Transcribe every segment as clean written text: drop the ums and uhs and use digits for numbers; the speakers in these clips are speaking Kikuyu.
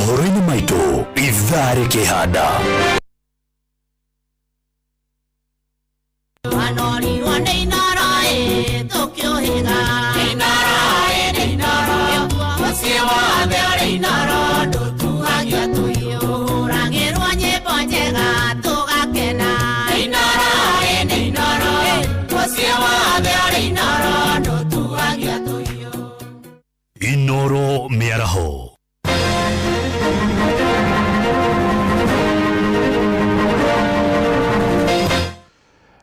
Mohoro-inĩ maitũ ithaa rĩkĩhanda. Wanorirwo nĩ Inoro ĩ tũkĩũhĩga. Inoro ĩ nĩ Inoro. Mũciĩ wothe ũrĩ Inoro ndũtuagio tũhiũ. Tũhũragĩrwo nyĩmbo njega tũgakena. Inoro ĩ nĩ Inoro. Mũciĩ wothe ũrĩ Inoro ndũtuagio tũhiũ. Inoro mĩaraho.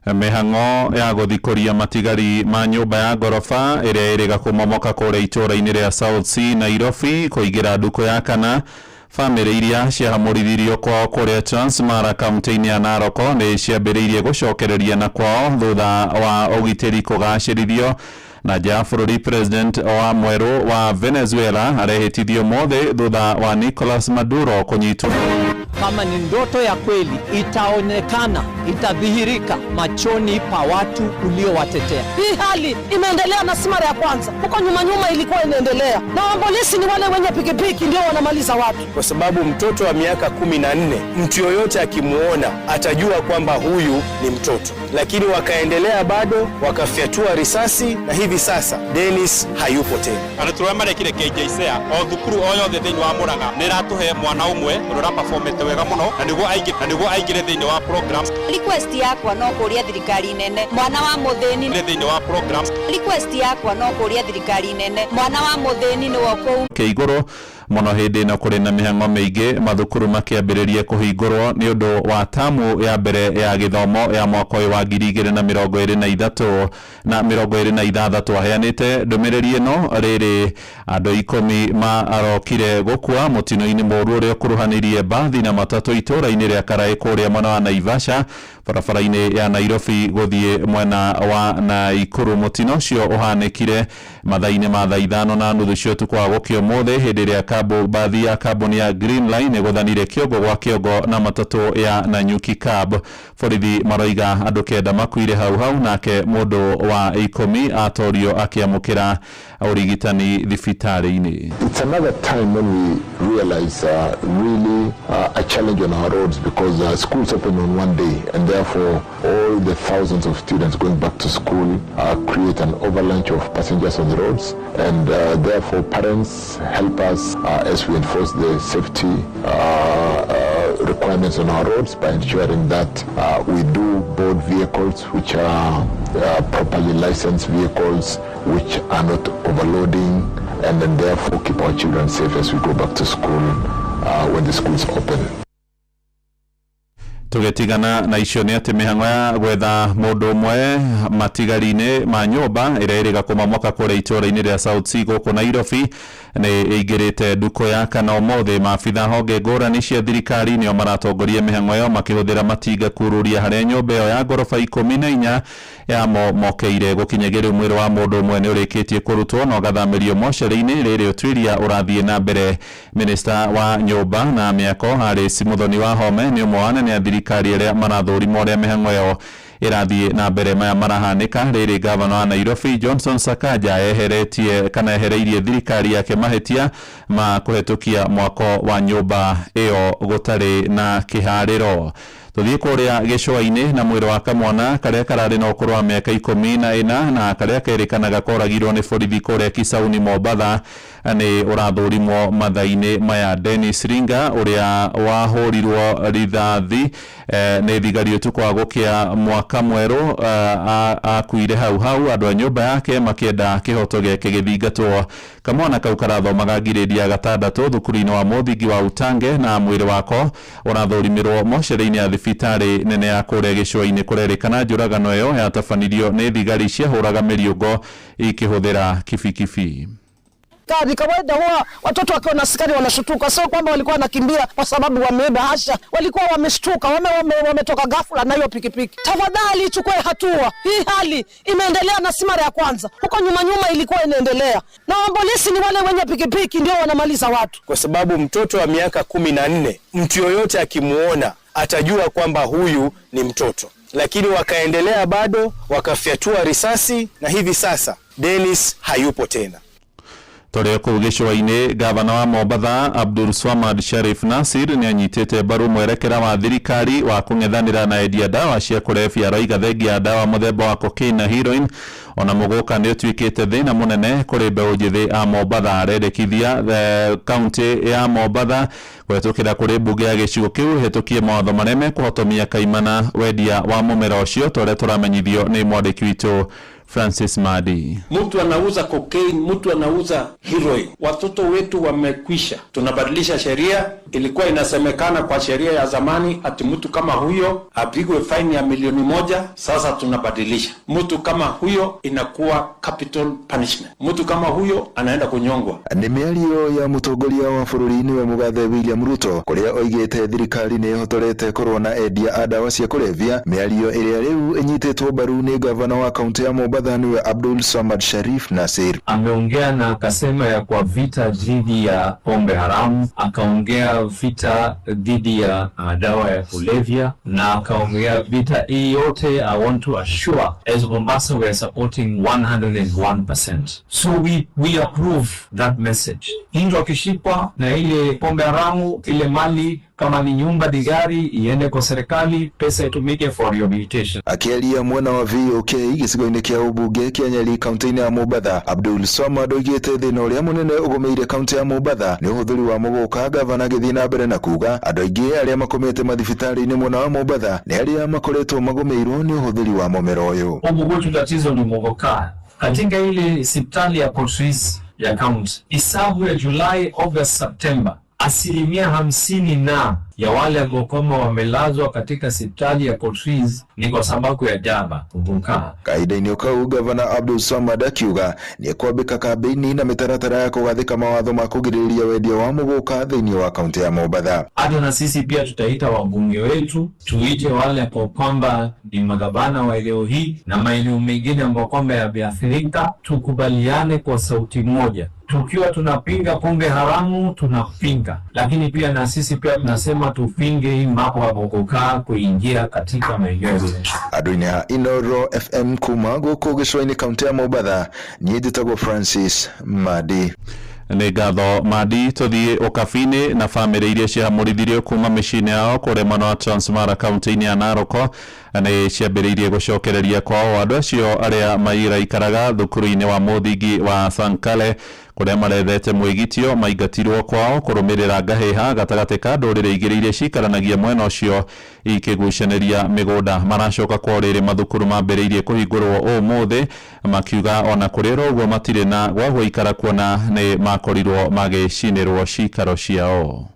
Mĩhang'o ya gũthikũria matigari ma nyũmba ya ngoroba ĩrĩa ĩrĩga kũmomoka kũrĩa itũũra-inĩ rĩa South C Nairobi kũingĩra ndukũ ya kana. Bamĩrĩ iria ciahamũrithirio kwao kũrĩa Transmara kaunti-inĩ ya Narok nĩ ciambĩrĩirie gũcokereria na kwao thutha wa ũgitĩri kũgacĩrithio. Na nja ya bũrũri, President wa mwerũ wa Venezuela arehĩtithio ũmũthĩ thutha wa Nicolas Maduro kũnyitwo. Kama ni ndoto ya kweli itaonekana, itadhihirika machoni pa watu uliowatetea. Hii hali imeendelea na si mara ya kwanza. Huko nyuma nyuma ilikuwa inaendelea, na wapolisi ni wale wenye pikipiki ndio wanamaliza watu. Kwa sababu mtoto wa miaka 14, mtu yoyote akimuona atajua kwamba huyu ni mtoto, lakini wakaendelea bado wakafyatua risasi, na hivi sasa Dennis hayupo tena. Arutwo arĩa marekire KJSEA o thukuru o yothe thĩinĩ wa Murang'a nĩ ĩratũhe mwana ũmwe ũrĩa ũraperformete wega mũno na nĩguo aingĩre thĩinĩ wa programs. Request yakwa no kũria thirikari nene mwana wa mũthĩni. Thĩinĩ wa programs. Request yakwa no kũria thirikari nene mwana wa mũthĩni nĩwe kũu. Kĩ igũrũ mũno hĩndĩ ĩno kũrĩ na mĩhang'o mĩingĩ mathukuru makĩambĩrĩria kũhingũrwo nĩ ũndũ wa tamu ya mbere ya gĩthomo ya mwaka ũyũ wa 2023 na 26. Aheanĩte ndũmĩrĩri ĩno rĩrĩ andũ 10 marokire gũkua mũtino-inĩ mũũru ũrĩa ũkuruhanĩirie mbathi na matatũ itũũra-inĩ rĩa Karaĩ kũrĩa mwena wa Naivasha, barabara-inĩ ya Nairobi gũthiĩ mwena wa Naikuru. Mũtino ũcio ũhanĩkire mathaa-inĩ ma thaa 5:30 cia ũtukũ wa gũkĩa ũmũthĩ, hĩndĩ ĩrĩa mbathi ya kambuni ya Green Line ĩgũthanire kĩongo gwa kĩongo na matatũ ya Nanyuki Cab. Borithi maroiga andũ 9 makuire hau hau, nake mũndũ wa 10 atorio akĩamũkĩra ũrigitani thibitarĩ-inĩ. It's another time when we realize really a challenge on our roads, because schools open on one day, and therefore all the thousands of students going back to school create an avalanche of passengers on the roads, and therefore parents help us as we enforce the safety requirements on our roads by ensuring that we do board vehicles which are properly licensed vehicles, which are not overloading, and then therefore keep our children safe as we go back to school when the schools open. Tũgĩtigana na icio nĩ atĩ mĩhang'o ya gwetha mũndũ ũmwe matigari-inĩ ma nyũmba ĩrĩa ĩrĩga kũmomoka kũrĩa itũũra-inĩ rĩa South C gũkũ Nairobi nĩ ĩingĩrĩte ndukũ ya kana ũmũthĩ. Maabitha honge ngũrani cia thirikari nĩo maratongoria mĩhang'o ĩyo makĩhũthĩra matinga kururia harĩa nyũmba ĩyo ya ngoroba 14 yamomokeire. Gũkinyagia rĩu mwĩrĩ wa mũndũ ũmwe nĩ ũrĩkĩtie kũrutwo na ũgathamĩrio mocarĩ-inĩ rĩrĩ ũtuĩria ũrathiĩ na mbere. Minista wa nyũmba na mĩako Alice Muthoni wa Home nĩ ũmwe wa anene a thirikari arĩa marathũrimwo ũrĩa mĩhang'o ĩyo ĩrathiĩ na mbere. Maya marahanĩka rĩrĩ gavana wa Nairobi Johnson Sakaja eheretie kana ehereirie thirikari yake mahĩtia ma kũhetũkia mwako wa nyũmba ĩyo gũtarĩ na kĩharĩro. Tũthiĩ kũrĩa gĩcũa-inĩ na mwĩrĩ wa kamwana karĩa kararĩ na ũkũrũ wa mĩaka 14 na karĩa kerĩkanaga koragirwo nĩ borithi kũrĩa Kisauni Mombatha nĩ ũrathũrimwo mathaa-inĩ maya. Dennis Ringa ũrĩa wahũrirwo rithathi nĩ thigari ũtukũ wa gũkĩa mwaka mwerũ akuire hau hau, andũ a nyũmba yake makĩenda kĩhoto gĩake gĩthingatwo. Kamwana kau karathomaga ngirĩndi ya 6 thukuru-inĩ wa mũthingi wa Utange na mwĩrĩ wako ũrathũrimĩrwo mocarĩ-inĩ ya thibitarĩ nene ya kũrĩa gĩcũa-inĩ. Kũrerĩkana njũragano ĩyo yatabanirio nĩ thigari ciahũraga mĩriũngo ikĩhũthĩra kibikibi. Ni kawaida huwa watoto wakiwa na askari wanashtuka, sio kwamba walikuwa wanakimbia kwa sababu wameiba, hasha, walikuwa wameshtuka, wametoka ghafla na hiyo pikipiki. Tafadhali ichukue hatua. Hii hali imeendelea na si mara ya kwanza. Huko nyuma nyuma ilikuwa inaendelea, na polisi ni wale wenye pikipiki ndio wanamaliza watu. Kwa sababu mtoto wa miaka 14, mtu yoyote akimuona atajua kwamba huyu ni mtoto, lakini wakaendelea bado wakafyatua risasi, na hivi sasa Dennis hayupo tena. Tũrĩ kũu gĩcũa-inĩ, gavana wa Mombatha Abdul Swamad Sharif Nasir nĩ anyitĩte mbaru mwerekera wa thirikari wa kũng'ethanĩra na endia ndawa cia kũrebia. Aroiga thengia ya ndawa mũthemba wa cocaine na heroin ona mũgũka nĩ ũtuĩkĩte thĩna mũnene kũrĩ mbeũ njĩthĩ a Mombatha. Arendekithia kaunti ya Mombatha kũhetũkĩra kũrĩ mbunge ya gĩcigo kĩu ĩhetũkie mawatho marĩa mekũhotomia kaimana wendia wa mũmera ũcio, ta ũrĩa tũramenyithio nĩ mwandĩki witũ Francis Madi. Mtu anauza cocaine, mtu anauza heroin, watoto wetu wamekwisha. Tunabadilisha sheria. Ilikuwa inasemekana kwa sheria ya zamani ati mtu kama huyo apigwe faini ya 1,000,000. Sasa tunabadilisha, mtu kama huyo inakuwa capital punishment, mtu kama huyo anaenda kunyongwa. Nĩ mĩario ya mũtongoria wa bũrũri nĩwe mũgathe William Ruto, kũrĩa oigĩte thirikari nĩ ĩhotorete kũrũa na endia a ndawa cia kũrebia, mĩario ĩrĩa rĩu ĩnyitĩtwo mbaru nĩ gavana wa kaunti ya Mombatha nĩwe Abdul Samad Sharif Nasir. Ameongea na akasema ya kwa vita dhidi ya pombe haramu, akaongea vita dhidi ya dawa ya kulevya na akaongea vita hii yote. I want to assure as Mombasa we are supporting 101%. So we approve that message. Mtu akishikwa na ile pombe haramu, ile mali kama ni nyumba, ni gari, iende kwa serikali, pesa itumike for rehabilitation. Akĩaria mwena wa VOK gĩcigo-inĩ kĩa ũmbunge kĩa Nyali kaunti-inĩ ya Mombatha, Abdul Swamad oigĩte thĩna ũrĩa mũnene ũgũmĩire kaunti ya Mombatha nĩ ũhũthĩri wa mũgũka. Gavana agĩthiĩ na mbere na kuga andũ aingĩ arĩa makomete mathibitarĩ-inĩ mwena wa Mombatha nĩ arĩa makoretwo magũmĩirwo nĩ ũhũthĩri wa mũmera ũyũ. Huku kwetu tatizo ni mogoka. Katika ile hospitali ya Port ya kaunti, hisabu ya Julai, August, September, 50% na ya wale ambao kwamba wamelazwa katika hospitali ya Port ni kwa sababu ya jaba kuvuka. Kahinda-inĩ kau, gavana Abdul Samad akiuga nĩ ekwambĩka kambĩini na mĩtaratara ya kũgathĩka mawatho ma kũgirĩrĩria wendia wa mũgũka thĩinĩ wa kaunti ya Mombatha. Hata na sisi pia tutaita wabunge wetu, tuite wale ambao kwamba ni magavana wa eneo hii na maeneo mengine ambao kwamba yameathirika, tukubaliane kwa sauti moja. Tukiwa tunapinga pombe haramu tunapinga, lakini pia na sisi pia tunasema tupinge hii mambo ya mogoka kuingia katika maeneo yetu. Andũ-inĩ a Inoro FM kuma gũkũ gĩcũa-inĩ kaunti ya Mombatha, niĩ njĩtagwo Francis Madi. Nĩ ngatho Madi. Tũthiĩ ũkabi-inĩ na bamĩrĩ iria ciamũrithirio kuma mĩciĩ-inĩ yao kũrĩa mwena wa Transmara kaunti-inĩ ya Narok nĩ ciambĩrĩirie gũcokereria kwao. Andũ acio arĩa mairaikaraga thukuru-inĩ wa mũthingi wa Sankale kũrĩa marethete mwĩgitio maingatirwo kwao kũrũmĩrĩra ngahĩha gatagatĩ ka ndũrĩrĩ igĩrĩ iria cikaranagia mwena ũcio ikĩgucanĩria mĩgũnda. Maracoka kwao rĩrĩ mathukuru mambĩrĩirie kũhingũrwo ũmũthĩ, makiuga ona kũrĩ ũguo matirĩ na gwa gũikara kuona nĩ makorirwo magĩcinĩrwo cikaro ciao.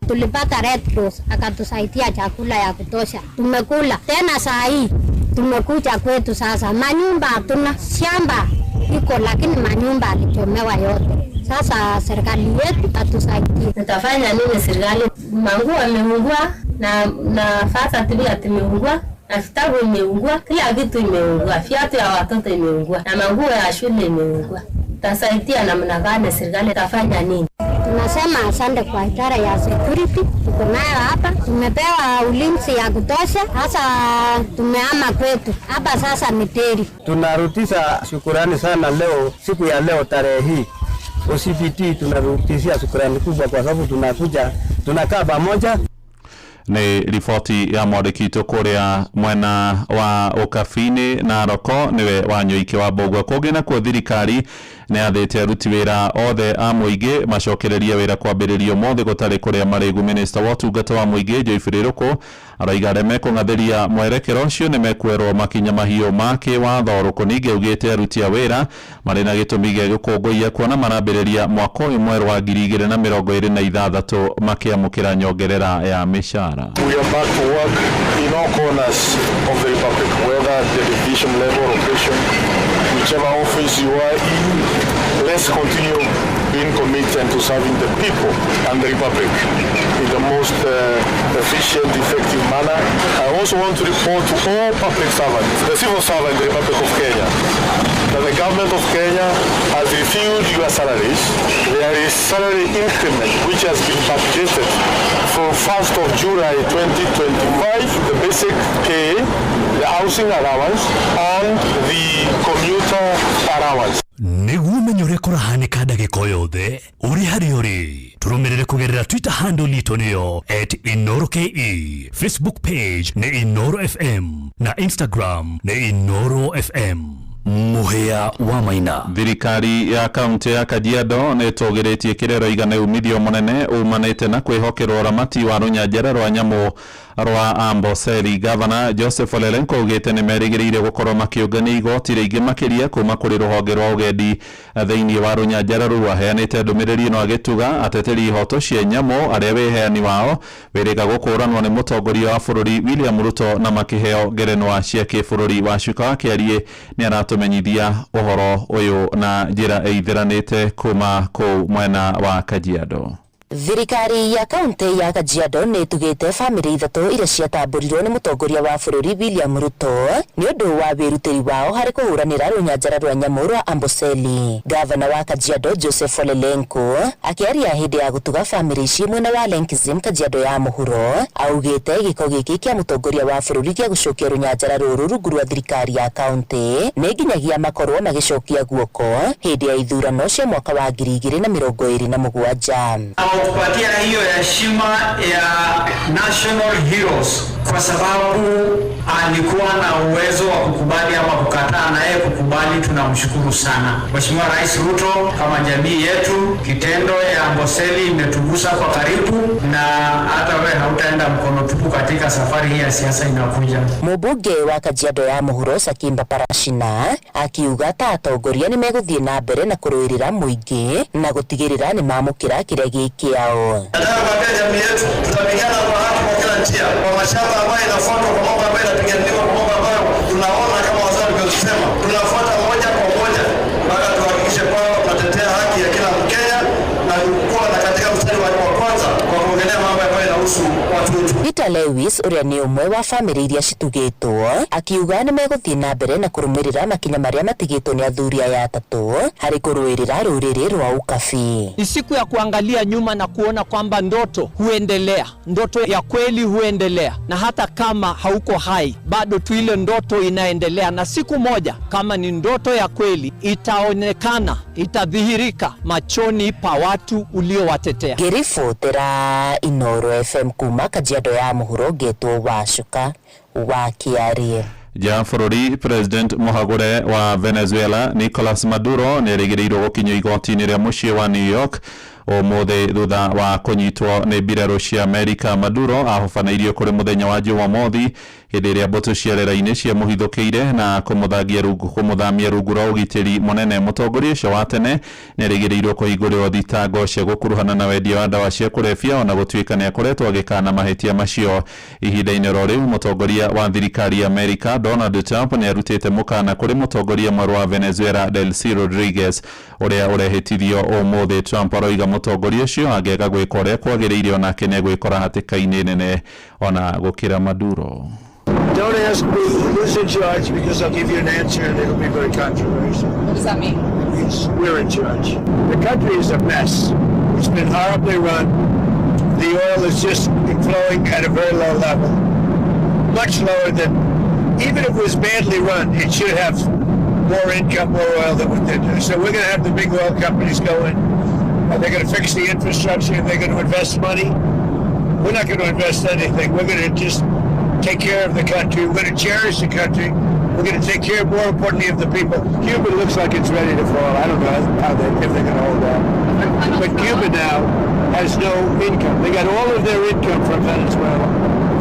Tulipata Red Cross akatusaidia chakula ya kutosha, tumekula tena. Saa hii tumekuja kwetu sasa, manyumba hatuna, shamba iko lakini manyumba alichomewa yote. Sasa serikali yetu atusaidie. Tutafanya nini serikali? Manguo ameungua na fasa pia tumeungua na vitabu imeungua, kila kitu imeungua, viatu ya watoto imeungua na manguo ya shule imeungua. Tasaidia namna gani serikali? Tafanya nini? Tunasema asante kwa idara ya security tuko nayo hapa, tumepewa ulinzi ya kutosha. Sasa tumehama kwetu hapa, sasa ni teri. Tunarudisha shukurani sana leo, siku ya leo tarehe hii OCPT, tunarudishia shukurani kubwa kwa sababu tunakuja tunakaa pamoja. Nĩ riboti ya mwandĩki witũ kũrĩa mwena wa ũkabi-inĩ Naroko nĩwe Wanyoike wa Mbũgua. Kũngĩ nakuo thirikari nĩ yathĩte aruti wĩra othe a mũingĩ macokererie wĩra kwambĩrĩria ũmũthĩ gũtarĩ kũrĩa marĩgu. Minista wa ũtungata wa mũingĩ Geoffrey Ruku araiga arĩa mekũng'athĩria mwerekero ũcio nĩ mekuoerwo makinya mahiũ ma kĩwatho. Ruku ningĩ augĩte aruti a wĩra marĩ na gĩtũmi gĩa gũkũngũiya kuona marambĩrĩria mwaka ũyũ mwerũ wa 2026 makĩamũkĩra nyongerera ya mĩcara. We are back to work in all corners of the Republic, whether at the division level, operation, whichever office you are in, let's continue been committed to serving the people and the Republic in the most efficient, effective manner. I also want to report to all public servants, the civil servants in the Republic of Kenya, that the government of Kenya has reviewed your salaries. There is salary increment which has been budgeted for 1st of July 2025, the basic pay, the housing allowance, and the commuter allowance. Nĩguo ũmenye ũrĩa kũrahanĩka ndagĩka o yothe ũrĩ harĩa ũrĩ, tũrũmĩrĩre kũgerera Twitter handle itũ nĩyo @InooroKE, Facebook page nĩ Inooro FM na Instagram nĩ Inooro FM. Mũhĩa wa Maina. Thirikari ya kaunti ya Kajiado nĩ ĩtũgĩrĩtie kĩrĩa ĩroiga nĩ umithio mũnene umanĩte na kwĩhokerwo ũramati wa rũnyanjara rwa nyamũ rwa Amboseli. Gavana Joseph Ole Lenku augĩte nĩ merĩgĩrĩire gũkorwo makĩũngania igoti rĩingĩ makĩria kuma kũrĩ rũhonge rwa ũgendi thĩinĩ wa rũnyanjara rũu. Aheanĩte ndũmĩrĩri ĩno agĩtuga ateteri ihoto cia nyamũ arĩa wĩheani wao wĩrĩga gũkũranwo nĩ mũtongoria wa bũrũri William Ruto na makĩheo ngerenwa cia kĩbũrũri. Wacuka wa Kĩariĩ nĩ aratũmenyithia ũhoro ũyũ na njĩra ĩithĩranĩte kuma kũu mwena wa Kajiado. Thirikari ya kaunti ya Kajiado nĩ ĩtugĩte bamĩrĩ 3 iria ciatambũrirwo nĩ mũtongoria wa bũrũri William Ruto nĩ ũndũ wa wĩrutĩri wao harĩ kũhũranĩra rũnyanjara rwa nyamũ rwa Amboseli. Gavana wa Kajiado Joseph Ole Lenku akĩaria hĩndĩ ya gũtuga bamĩrĩ ici mwena wa Lenkizim, Kajiado ya mũhuro, augĩte gĩko gĩkĩ kĩa mũtongoria wa bũrũri gĩa gũcokia rũnyanjara rũrũ rungu rwa thirikari ya kaunti nĩ nginyagia makorwo magĩcokia guoko hĩndĩ ya ithurano cia mwaka wa 2027. Kupatia hiyo heshima ya National Heroes kwa sababu alikuwa na uwezo wa kukubali ama kukataa, na yeye kukubali, tunamshukuru sana Mheshimiwa Rais Ruto. Kama jamii yetu, kitendo ya Amboseli imetugusa kwa karibu, na hata wewe hautaenda mkono tupu katika safari hii ya siasa inakuja. Mũmbunge wa Kajiado ya mũhuro Sakimba Parashina akiuga ta atongoria nĩ megũthiĩ na mbere na kũrũĩrĩra mũingĩ na gũtigĩrĩra nĩ mamũkĩra kĩrĩa gĩ kĩao. Nataka kuambia jamii yetu tutapigana kwa haki kwa kila njia, kwa mashamba ambayo inafuatwa, kwa mambo ambayo inapiganiwa, kwa mambo ambayo tunaona kama wazee walivyosema, tunafuata moja kwa moja mpaka tuhakikishe kwamba tunatetea haki ya kila Mkenya na kuwa na katika mstari wa kwanza kwa kuongelea mambo ambayo inahusu watu wetu. Peter Lewis ũrĩa nĩ ũmwe wa bamĩrĩ iria citugĩtwo akiuga nĩ megũthiĩ na mbere na kũrũmĩrĩra makinya marĩa matigĩtwo nĩ athuri aya atatũ harĩ kũrũĩrĩra rũrĩrĩ rwa Ukabi. Ni siku ya kuangalia nyuma na kuona kwamba ndoto huendelea, ndoto ya kweli huendelea, na hata kama hauko hai bado tu ile ndoto inaendelea, na siku moja kama ni ndoto ya kweli itaonekana, itadhihirika machoni pa watu uliowatetea. Ngĩribotera Inooro FM kuma Kajiado ya mũhuro, ngetwo Wacuka wa Kĩarie. Ja bũrũri, President mũhagũre wa Venezuela Nicolas Maduro nĩ erĩgĩrĩirwo gũkinyio igoti-inĩ rĩa mũciĩ wa New York ũmũthĩ thutha wa kũnyitwo nĩ mbirarũ cia Amerika. Maduro ahobanĩirio kũrĩ mũthenya wa Jumamothi hĩndĩ ĩrĩa mbũtũ cia rĩera-inĩ ciamũhithũkĩire na kũmũthamia rungu rwa ũgitĩri mũnene. Mũtongoria ũcio wa tene nĩ erĩgĩrĩirwo kũhingũrĩrwo thitango cia gũkuruhana na wendia wa ndawa cia kũrebia, ona gũtuĩka nĩ akoretwo agĩkana mahĩtia macio. Ihinda-inĩ oro rĩu, mũtongoria wa thirikari ya Amerika Donald Trump nĩ arutĩte mũkana kũrĩ mũtongoria mwerũ wa Venezuela Delcy Rodriguez ũrĩa ũrehĩtithio ũmũthĩ. Trump aroiga mũtongoria ũcio angĩaga gwĩka ũrĩa kwagĩrĩire onake nĩ egwĩkora hatĩka-inĩ nene ona gũkĩra Maduro. Don't ask me who's in charge, because I'll give you an answer and it'll be very controversial. What does that mean? It's, we're in charge. The country is a mess. It's been horribly run. The oil is just flowing at a very low level, much lower than, even if it was badly run, it should have more income, more oil than what they do. So we're going to have the big oil companies go in, and they're going to fix the infrastructure, and they're going to invest money. We're not going to invest anything. We're going to just take care of the country. We're going to cherish the country. We're going to take care, more importantly, of the people. Cuba looks like it's ready to fall. I don't know how if they're going to hold out. But Cuba now has no income. They got all of their income from Venezuela,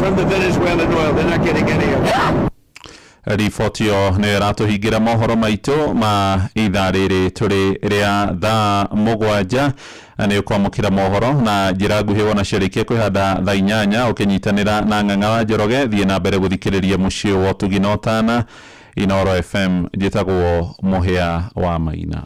from the Venezuelan oil. They're not getting any of it. Riboti ĩyo nĩyo ĩratũhingĩra mohoro maitũ ma ithaa rĩrĩ tũrĩ rĩa thaa 7. Nĩ ũkwamũkĩra mohoro na njĩra nguhĩ wona ciarĩkia kwĩhanda thaa 8 ũkĩnyitanĩra na Ng'ang'a wa Njoroge. Thiĩ na mbere gũthikĩrĩria mũciĩ wa ũtugi na ũtana Inooro FM. Njĩtagwo Mũhĩa wa Maina.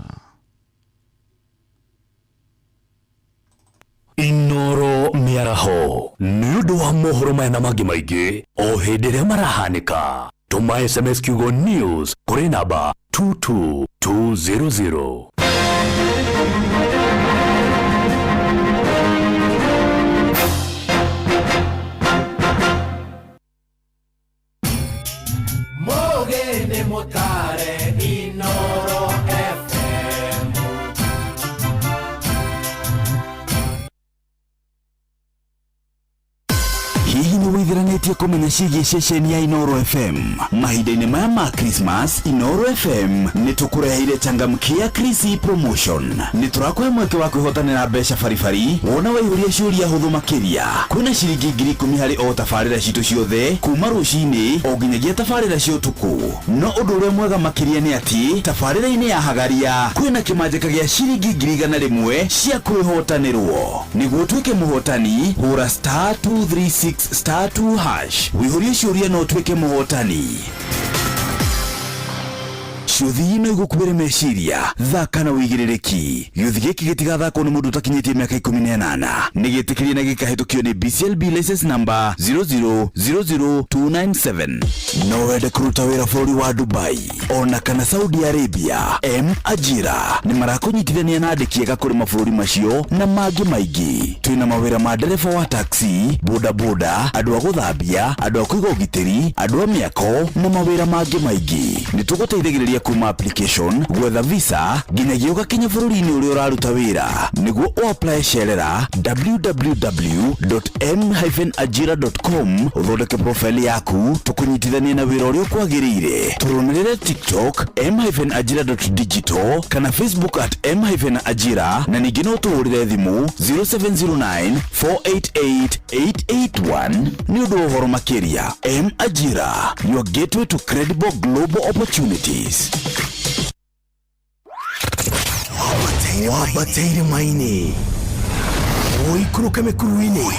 Kwa mohoro maya na mangĩ maingĩ o hĩndĩ ĩrĩa marahanĩka, tũma SMS kiugo news kũrĩ namba 22200. Mugeni mutare Inoro FM. Hihi nĩ wĩitheranĩtie kũmenya ciĩgiĩ ceceni ya Inoro FM? Mahinda-inĩ maya ma Christmas, Inoro FM nĩ tũkũreheire changamkia Krisi promotion. Nĩ tũrakũhe mweke wa kwĩhotanĩra mbeca baribari wona waihũria ciũria hũthũ makĩria. Kwĩna ciringi 10,000 harĩ o tabarĩra citũ ciothe kuma rũcinĩ o nginyagia tabarĩra cia ũtukũ. No ũndũ ũrĩa mwega makĩria nĩ atĩ tabarĩra-inĩ ya Hagaria kwĩna kĩmanjĩka gĩa ciringi 100,000 cia kwĩhotanĩrwo. Nĩguo ũtuĩke mũhotani, hũra star 236 star 2 hash wĩihũrie ciũria na ũtuĩke mũhotani. Ciũthi no igũkuĩre meciria, thaka na wĩigĩrĩrĩki. Gĩũthi gĩkĩ gĩtigathakwo nĩ mũndũ ũtakinyĩtie mĩaka 18. Nĩ gĩtĩkĩrie na gĩkahĩtũkio nĩ BCLB license number 0000297. No wende kũruta wĩra bũrũri wa Dubai ona kana Saudi Arabia? M Ajira nĩ marakũnyitithania na andĩki ega kũrĩ mabũrũri macio na mangĩ maingĩ. Twĩna mawĩra ma ndereba wa taxi, bodaboda, andũ a gũthambia, andũ a kũiga ũgitĩri, andũ a mĩako na mawĩra mangĩ maingĩ. Nĩ tũgũteithagĩrĩria kuma application, gwetha visa nginyagia ũgakinya bũrũri-inĩ ũrĩa ũraruta wĩra. Nĩguo ũapply cerera www.m-ajira.com ũthondeke profile yaku tũkũnyitithanie na wĩra ũrĩa ũkwagĩrĩire. Tũrũmĩrĩre TikTok m-ajira.digital kana Facebook at m-ajira na ningĩ no ũtũhũrĩre thimũ 0709 488 881 nĩ ũndũ wa ũhoro makĩria. M Ajira, your gateway to credible global opportunities. Wambate irĩma-inĩ, ũikũrũke mĩkuru-inĩ,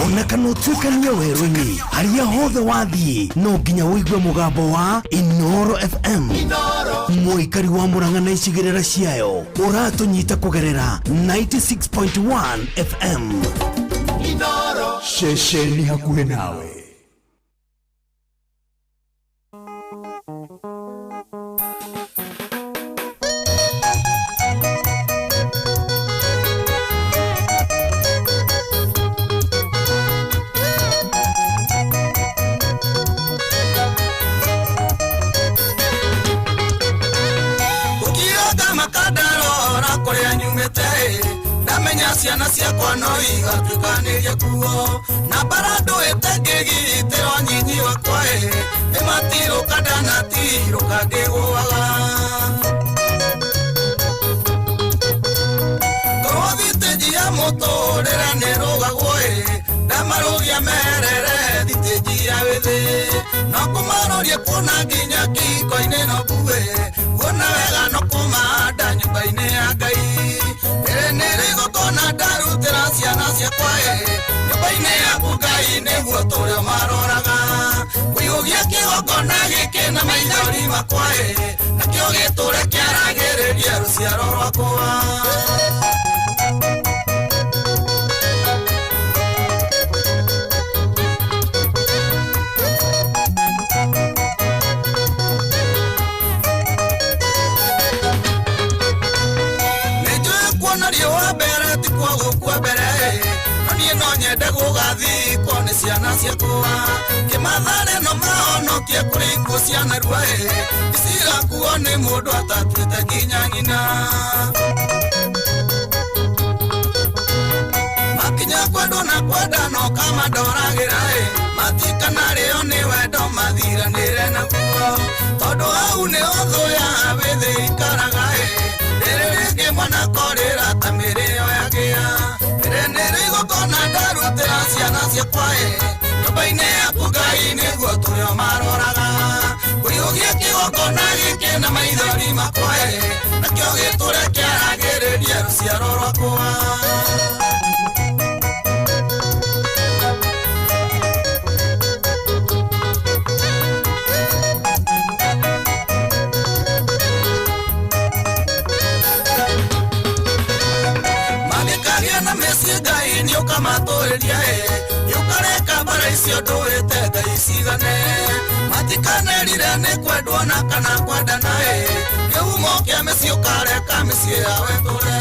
ona kana ũtuĩkanie werũ-inĩ, harĩa hothe wathiĩ no nginya ũigue mũgambo wa Inoro FM. Mũikari wa Murang'a na icigĩrĩra ciayo ũratũnyita kũgerera 96.1 FM. Ceceni hakuhĩ nawe. Ũkiroga makandarora kũrĩa nyumĩte, ndamenya ciana ciakwa no igatuĩkanĩrie kuo, na mbara ndũĩte ngĩgitĩrwo nyinyi wakwa ĩ, nĩmatirũka ndanatirũka ngĩgũaga. Korwo thitĩnji ya mũtũrĩre nĩrũgagwo ĩ, ndamarũgia merere thitĩnji ya wĩthĩ, no kũmaroria kuona nginya kĩhiko-inĩ no mbue, kuona wega no kũmahanda nyũmba-inĩ ya Ngai. Rĩrĩ nĩrĩo igongona ndarutĩra ciana ciakwa ĩ, nyũmba-inĩ yaku Ngai nĩguo tũrĩa maroraga. Kũiyũgia kĩgongona gĩkĩ na maithori makwa ĩ, nakĩo gĩtũre kĩaragĩrĩria rũciaro rwakwa. Nĩnjũĩ kuona riũa mbere ti kuo gũkua mbere, no niĩ no nyende gũgathikwo nĩ ciana ciakwa. Kĩmathare no mahonokie kũrĩ ikuũ cia narua ĩ, icigakuo nĩ mũndũ atatuĩte nginya nyina. Makinya kwendwo na kwenda no kamandoragĩra ĩ, matikana rĩo nĩ wendo mathiranĩre naguo, tondũ hau nĩho thũ ya wĩthĩ ikaraga ĩ, rĩrĩ rĩngĩ mwana korĩra ta mĩrĩo yagĩa. Rĩrĩ nĩrĩo igongona ndarutĩra ciana ciakwa ĩ, nyũmba-inĩ yaku Ngai nĩguo tũrĩo maroraga. Kũiyũgia kĩgongona gĩkĩ na maithori makwa ĩ, nakĩo gĩtũre kĩaragĩrĩria rũciaro rwakwa. Mangĩkagĩa na mĩciĩ Ngai nĩũka Ũkamatũrĩria ĩ nĩũkareka mbara icio ndũĩte Ngai cigane matikanerire nĩ kwendwo na kana kwendana ĩ kĩhumo kĩa mĩciĩ ũkareka mĩciĩ yao ĩtũre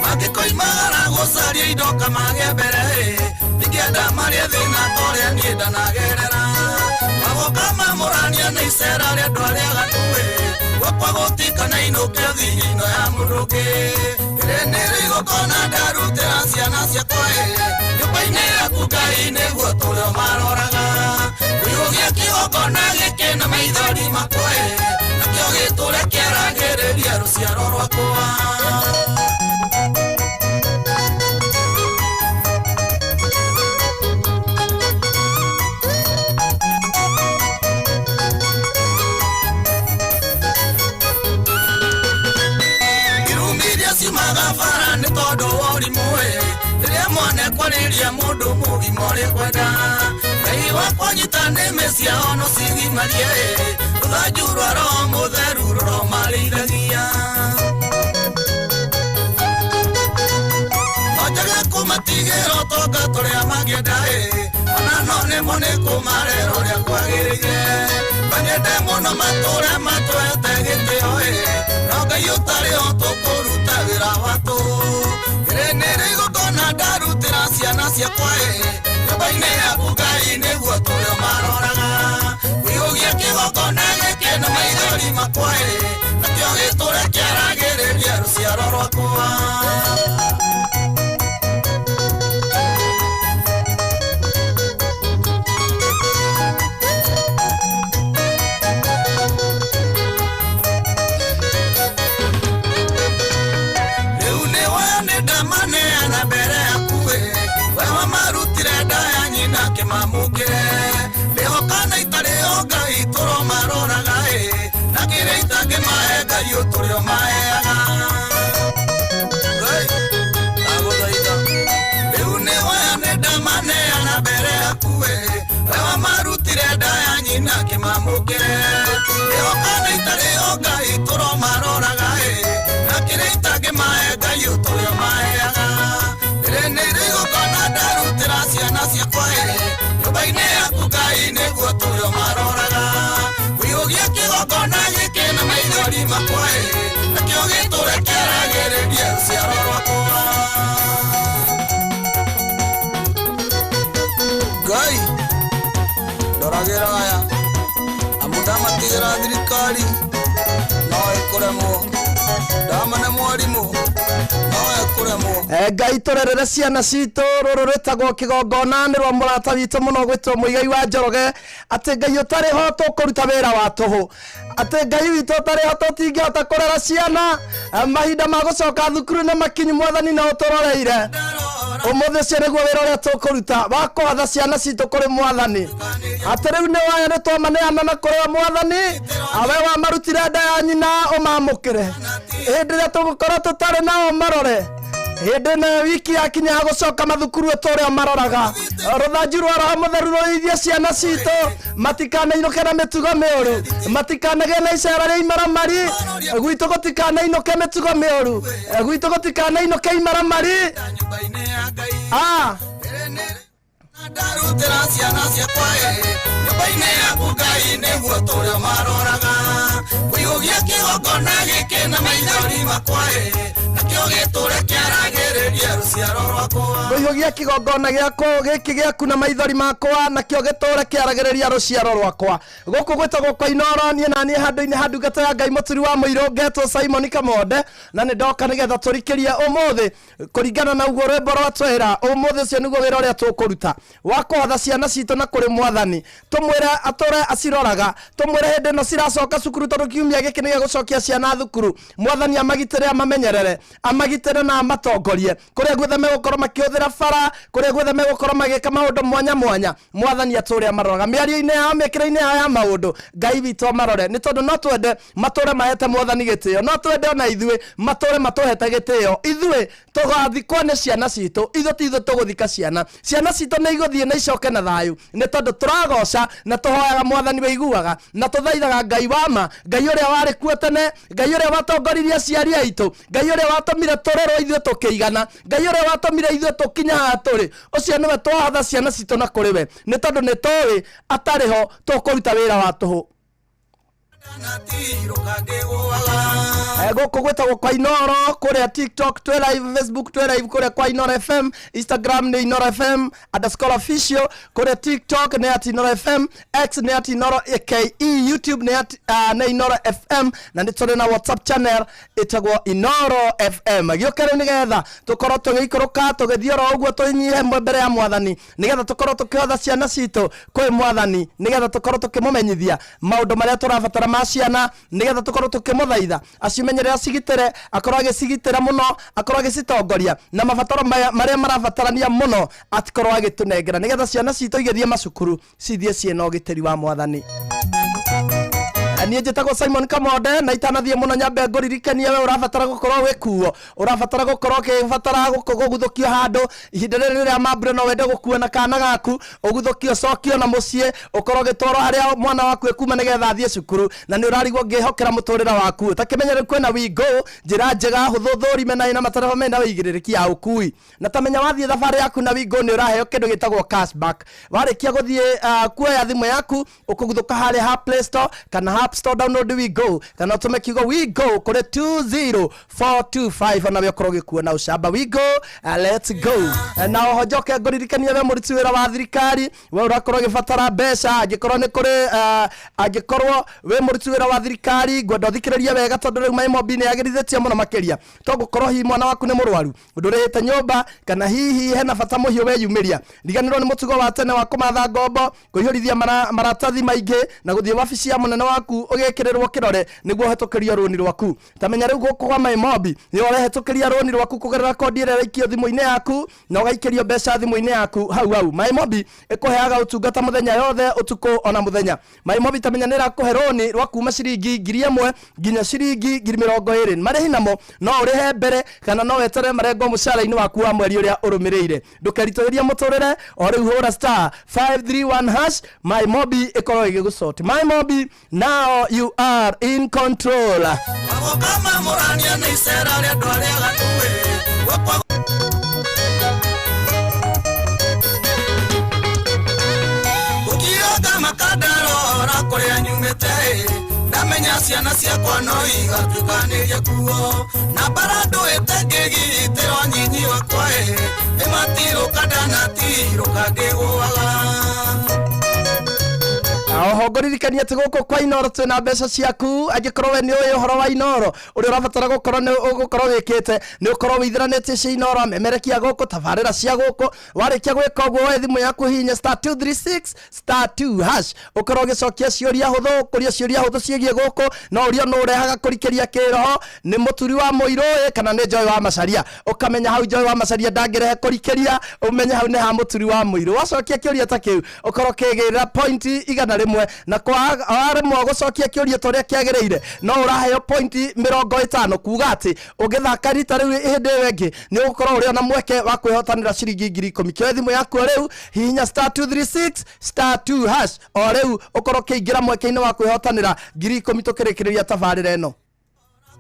mangĩkoimagara gũcaria indo kamagĩa mbere ĩ ndingĩenda marĩe thĩna ta ũrĩa niĩ ndanagerera magoka mamũrania nĩ icera rĩa andũ arĩa aganu ĩ gwakwa gũtikana inũke thithino ya mũndũ ũngĩ rĩrĩ nĩrĩo igongona ndarutĩra ciana ciakwa ĩ nyũmba-inĩ yaku Ngai nĩguo tũrĩ maroraga kũiyũgia kĩgongona gĩkĩ na maithori makwa ĩ nakĩo gĩtũre kĩaragĩrĩria rũciaro rwakwa. Irumi iria ciumaga bara nĩ tondũ wa ũrimũ ĩ rĩrĩa mwana ekwarĩria mũndũ mũgima ũrĩ kwenda Ngai wakwa nyita nĩmĩ ciao no cigimarie ĩ rũthanju rwa roho mũtheru rũromarĩithagia no njage kũmatigĩra ũtonga tũrĩa mangĩenda ĩ ona no nĩmo nĩ kũmarera ũrĩa kwagĩrĩire manyende mũno matũre matwete gĩtĩo ĩ no Ngai ũtarĩ ho tũkũruta wĩra wa tũhũ rĩrĩ nĩrĩo igongona ndarutĩra ciana ciakwa ĩ nyũmba-inĩ yaku Ngai nĩguo tũrĩ maroraga kũiyũgia kĩgongona gĩkĩ na maithori makwa ĩ nakĩo gĩtũre kĩaragĩrĩria rũciaro rwakwa. Rĩu nĩwe nĩ ndamaneana mbere yaku ĩ we wamarutire nda ya nyina kĩmamũkĩre ndĩhokana itarĩ o Ngai tũromaroraga ĩ na kĩrĩa itangĩmahe Ngai ũtũrĩ ũmaheaga. Ngai, ndagũthaitha. Rĩu nĩwe nĩ ndamaneana mbere yaku ĩ we wamarutire nda ya nyina kĩmamũkĩre ndĩhokana itarĩ o Ngai tũromaroraga ĩ na kĩrĩa itangĩmahe Ngai ũtũrĩ ũmaheaga. Rĩrĩ nĩrĩo igongona ndarutĩra ciana ciakwa ĩ nyũmba-inĩ yaku Ngai nĩguo tũrĩ maroraga kũiyũgia kĩgongona gĩkĩ na maithori makwa ĩ nakĩo gĩtũre kĩaragĩrĩria rũciaro rwakwa. Ngai ndoragĩra aya amu ndamatigĩra thirikari no ĩkũremwo ndamane mwarimũ no ĩkũremwo. Ngai tũrerere ciana citũ rũrũ rwĩtagwo kĩgongona nĩ rwa mũrata witũ mũno gwĩtwo Mũigai wa Njoroge atĩ Ngai ũtarĩ ho tũkũruta wĩra wa tũhũ atĩ Ngai witũ ũtarĩ ho tũtingĩhota kũrera ciana. Mahinda ma gũcoka thukuru nĩ makinyu mwathani no ũtũroreire ũmũthĩ ũcio nĩguo wĩra ũrĩa tũkũruta wa kũhatha ciana citũ kũrĩ mwathani atĩ rĩu nĩ waya nĩ twamaneana na kũrĩ mwathani awe wamarutire nda ya nyina ũmamũkĩre hĩndĩ ĩrĩa tũgũkorwo tũtarĩ nao marore hĩndĩ ĩno wiki yakinya ya gũcoka mathukuru ũtũre maroraga rũthanju rwa roho mũtheru rũrĩithie ciana citũ matikanainũke na mĩtugo mĩũru matikanagĩe na icera rĩa imaramari gwitũ gũtikanainũke mĩtugo mĩũru gwitũ gũtikanainũke imaramari. Ah. Ndarutĩra ciana ciakwa ĩ nyũmba-inĩ yaku Ngai nĩguo tũrĩ maroraga kũiyũgia kĩgongona gĩkĩ na maithori makwa ĩ nakĩo gĩtũre kĩaragĩrĩria rũciaro rwakwa. Kũiyũgia kĩgongona gĩakwa gĩkĩ gĩaku na maithori makwa nakĩo gĩtũre kĩaragĩrĩria rũciaro rwakwa gũkũ gwĩtagwo kwa Inooro niĩ na niĩ handũ-inĩ ha ndungata ya Ngai mũturi wa mũirũ ngetwo Simon Kamonde na nĩ ndoka nĩgetha tũrikĩrie ũmũthĩ kũringana na ũguo rwĩmbo rwatwĩra ũmũthĩ ũcio nĩguo wĩra ũrĩa tũkũruta wa kũhotha ciana citũ na kũrĩ mwathani tũmwĩre atũre aciroraga tũmwĩre hĩndĩ ĩno ciracoka cukuru tondũ kiumia gĩkĩ nĩ gĩgũcokia ciana thukuru mwathani amagitĩre amamenyerere amagitĩre na amatongorie kũrĩa guothe megũkorwo makĩhũthĩra bara kũrĩa guothe megũkorwo magĩka maũndũ mwanya mwanya mwathani atũre amaroraga mĩario-inĩ yao mĩkĩre-inĩ yao ya maũndũ Ngai witũ amarore nĩ tondũ no twende matũre mahete mwathani gĩtĩo no twende ona ithuĩ matũre matũhete gĩtĩo ithuĩ tũgathikwo nĩ ciana citũ ithuĩ ti ithuĩ tũgũthika ciana ciana citũ nĩ Igũthiĩ na icoke na thayũ, nĩ tondũ tũragoca na tũhoyaga Mwathani wĩiguaga, na tũthaithaga Ngai wa ma, Ngai ũrĩa warĩ kuo tene, Ngai ũrĩa watongoririe aciari aitũ, Ngai ũrĩa watũmire tũrerwo ithuĩ tũkĩigana, Ngai ũrĩa watũmire ithuĩ tũkinye haha tũrĩ. Ũcio nĩwe twahotha ciana citũ na kũrĩ we, nĩ tondũ nĩ tũĩ atarĩ ho tũkũruta wĩra wa tũhũ. Gũkũ gwĩtagwo kwa Inoro, kũrĩa TikTok twĩ live, Facebook twĩ live kũrĩa kwa Inoro FM, Instagram nĩ Inoro FM underscore official, kũrĩa TikTok nĩ at Inoro FM, X nĩ at Inoro KE, YouTube nĩ at nĩ Inoro FM, na nĩ tũrĩ na WhatsApp channel ĩtagwo Inoro FM. Gĩũke rĩu nĩgetha tũkorwo tũgĩikũrũka tũgĩthiĩ oro ũguo tũnyihe mbere ya Mwathani, nĩgetha tũkorwo tũkĩhotha ciana citũ kwĩ Mwathani, nĩgetha tũkorwo tũkĩmũmenyithia maũndũ marĩa tũrabatara ma ciana, nĩgetha tũkorwo tũkĩmũthaitha acimenyerere, acigitĩre, akorwo agĩcigitĩra mũno, akorwo agĩcitongoria na mabataro marĩa marabatarania mũno atikorwo agĩtũnengera, nĩgetha ciana citũ igĩthiĩ macukuru cithiĩ ciĩna ũgitĩri wa Mwathani. Niĩ njĩtagwo Simon Kamonde, na itanathiĩ mũno nyambe ngũririkanie we ũrabatara gũkorwo wĩkuo, ũrabatara gũkorwo ũkĩbatara kũguthũkio handũ ihinda rĩrĩ rĩrĩa mambura, no wende gũkua na kana gaku ũguthũkio, ũcokio na mũciĩ, ũkorwo ũgĩtwarwo harĩa mwana waku ekuma nĩgetha athiĩ cukuru, na nĩ ũrarigwo ngĩhokera mũtũrĩre waku. Ũtakĩmenya rĩu kwĩna Wingo, njĩra njega hũthũ thũrime na ĩna matereba mena wĩigĩrĩrĩki ya ũkui. Na tamenya wathiĩ thabarĩ yaku na Wingo nĩ ũraheo kĩndũ gĩtagwo cashback. Warĩkia gũthiĩ kuoya thimũ yaku, ũkũguthũka harĩa ha Play Store kana App Store, download Wingo kana ũtũme kiugo Wingo kũrĩ 20425, onawe ũkorwo ũgĩkuo na ũcamba. Wingo, let's go. Na oho njoke ngũririkanie we mũruti wĩra wa thirikari, we ũrakorwo ũgĩbatara mbeca, angĩkorwo nĩ kũrĩ angĩkorwo wĩ mũruti wĩra wa thirikari, ngwenda ũthikĩrĩrie wega, tondũ rĩu MyMobi nĩ yagĩrithĩtie mũno makĩria. To gũkorwo hihi mwana waku nĩ mũrwaru, ndũrĩhĩte nyũmba, kana hihi hena bata mũhiũ weyumĩria, riganĩrwo nĩ mũtugo wa tene wa kũmatha ngombo, kũihũrithia maratathi maingĩ na gũthiĩ wabici ya mũnene waku ũgĩkĩrĩrwo kĩrore nĩguo ũhetũkĩrio rũni rwaku. Tamenya rĩu gũkũ kwa MyMobi nĩ ũrehetũkĩria rũni rwaku kũgerera kondi ĩrĩa ĩraikio thimũ-inĩ yaku, na ũgaikĩrio mbeca thimũ-inĩ yaku hau hau. MyMobi ĩkũheaga ũtungata mũthenya yothe, ũtukũ ona mũthenya. MyMobi tamenya nĩ ĩrakũhe rũni rwa kuma ciringi 1000 nginya ciringi 20,000. Marĩhi namo no ũrĩhe mbere kana no weterere marengwo mũcara-inĩ waku wa mweri ũrĩa ũrũmĩrĩire. Ndũkeritũhĩrie mũtũrĩre, o rĩu hũra star 531 hash, MyMobi ĩkorwo ĩgĩgũsort. MyMobi, now you are in control. Magokamamũrania nĩ icera rĩa andũ arĩa aganu ĩ. Ũkĩonga makandarora kũrĩa nyumĩte ĩ, ndamenya ciana ciakwa no igatuĩkanĩria kuo, na mbara ndũĩte ngĩgitĩrwo nyinyi wakwa ĩ, nĩmatirũka ndanatirũka ngĩgũaga. Oho ngũririkania atĩ gũkũ kwa Inoro twĩna mbeca ciaku. Angĩkorwo we nĩ ũĩ ũhoro wa Inoro, ũrĩa ũrabatara gũkorwo nĩ ũgũkorwo wĩkĩte nĩ ũkorwo wĩitheranĩtie cia Inoro, memerekia gũkũ, tabarĩra cia gũkũ. Warĩkia gwĩka ũguo, woe thimũ yaku, hihinya star 236 star 2 hash, ũkorwo ũgĩcokia ciũria hũthũ, kũria ciũria hũthũ ciĩgiĩ gũkũ. No ũrio nũ ũrehaga kũrikĩria kĩroho, nĩ mũturi wa mũirũ ĩ kana nĩ Joy wa Macaria? Ũkamenya hau Joy wa Macaria ndangĩrehe kũrikĩria, ũmenye hau nĩ ha mũturi wa mũirũ. Wacokia kĩũria ta kĩu, ũkorwo ũkĩgĩra pointi 100, na kwa waremwo gũcokia kĩũria ta ũrĩa kĩagĩrĩire, no ũraheo pointi 50, kuga atĩ ũngĩthaka rita rĩu hĩndĩ ĩyo ĩngĩ nĩ ũgũkorwo ũrĩ ona mweke wa kwĩhotanĩra ciringi 10,000. Kĩoe thimũ yaku o rĩu, hihinya star 236 star 2 hash o rĩu, ũkorwo ũkĩingĩra mweke-inĩ wa kwĩhotanĩra 10,000 tũkĩrĩkĩrĩria tabarĩra ĩno.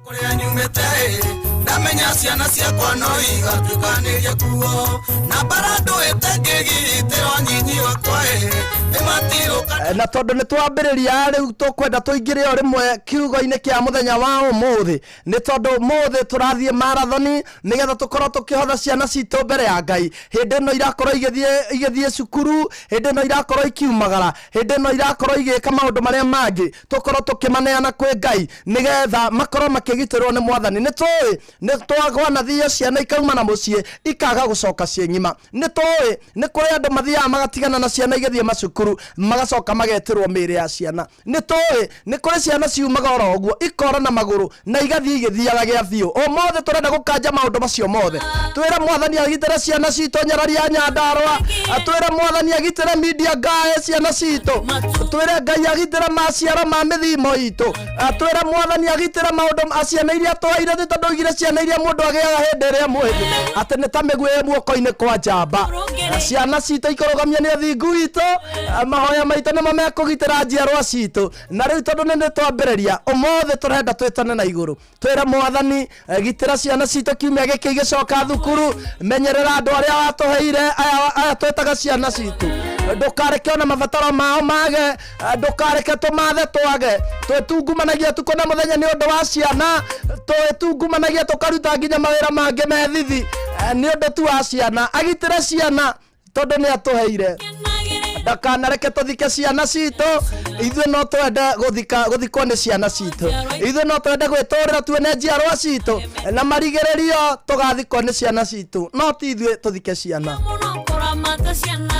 Kũrĩa nyumĩte ĩ, ndamenya ciana ciakwa no igatuĩkanĩria kuo, na mbara ndũĩte ngĩgitĩrwo nyinyi wakwa ĩ, nĩmatirũka. Na tondũ nĩ twambĩrĩria rĩu, tũkwenda tũingĩre o rĩmwe kiugo-inĩ kĩa mũthenya wa ũmũthĩ, nĩ tondũ ũmũthĩ tũrathiĩ marathoni nĩgetha tũkorwo tũkĩhotha ciana citũ mbere ya Ngai hĩndĩ ĩno irakorwo igĩthiĩ cukuru, hĩndĩ ĩno irakorwo ikiumagara, hĩndĩ ĩno irakorwo igĩka maũndũ marĩa mangĩ, tũkorwo tũkĩmaneana kwĩ Ngai nĩgetha makorwo makĩgitĩrwo nĩ Mwathani. Nĩ tũĩ nĩ twagwanathio ciana ikauma na mũciĩ ikaga gũcoka ciĩ ng'ima. Nĩ tũĩ nĩ kũrĩ andũ mathiaga magatigana na ciana igĩthiĩ macukuru, magacoka magetĩrwo mĩĩrĩ ya ciana. Nĩ tũĩ nĩ kũrĩ ciana ciumaga oro ũguo ikora na magũrũ na igathiĩ igĩthiaga gĩa biũ. Ũmũthĩ tũrenda gũkanja maũndũ macio mothe. Twĩre Mwathani agitĩre ciana citũ nyarari ya Nyandarũa, twĩre Mwathani agitĩre media ngaĩ ciana citũ, twĩre Ngai agitĩre maciaro ma mĩthimo itũ, twĩre Mwathani agitĩre maũndũ ma ciana iria twaire, nĩ tondũ oigire Ciana iria mũndũ agĩaga hĩndĩ ĩrĩa mwĩthĩ atĩ nĩ ta mĩguĩ guoko-inĩ kwa njamba. Ciana citũ ikũrũgamio nĩ ũthingu witũ, mahoya maitũ nĩmo mekũgitĩra njiarwa citũ. Na rĩu tondũ nĩ nĩtwambĩrĩria ũmũthĩ, tũrenda twĩtane na igũrũ, twĩre Mwathani, gitĩra ciana citũ kiumia gĩkĩ igĩcoka thukuru, menyerera andũ arĩa watũheire, aya twĩtaga ciana citũ, ndũkareke ona mabataro mao mage, ndũkareke tũmathe twage. Twĩtungumanagia tukũ na mũthenya nĩ ũndũ wa ciana, twĩtungumanagia tũkaruta nginya mawĩra mangĩ me thithi, nĩ ũndũ tu wa ciana. Agitĩre ciana tondũ nĩ atũheire. Ndakanareke tũthike ciana citũ. Ithuĩ no twende gũthika gũthikwo nĩ ciana citũ, ithuĩ no twende gwĩtũrĩra tuone njiarwa citũ na marigĩrĩrio tũgathikwo nĩ ciana citũ, no ti ithuĩ tũthike ciana. Kũramata ciana.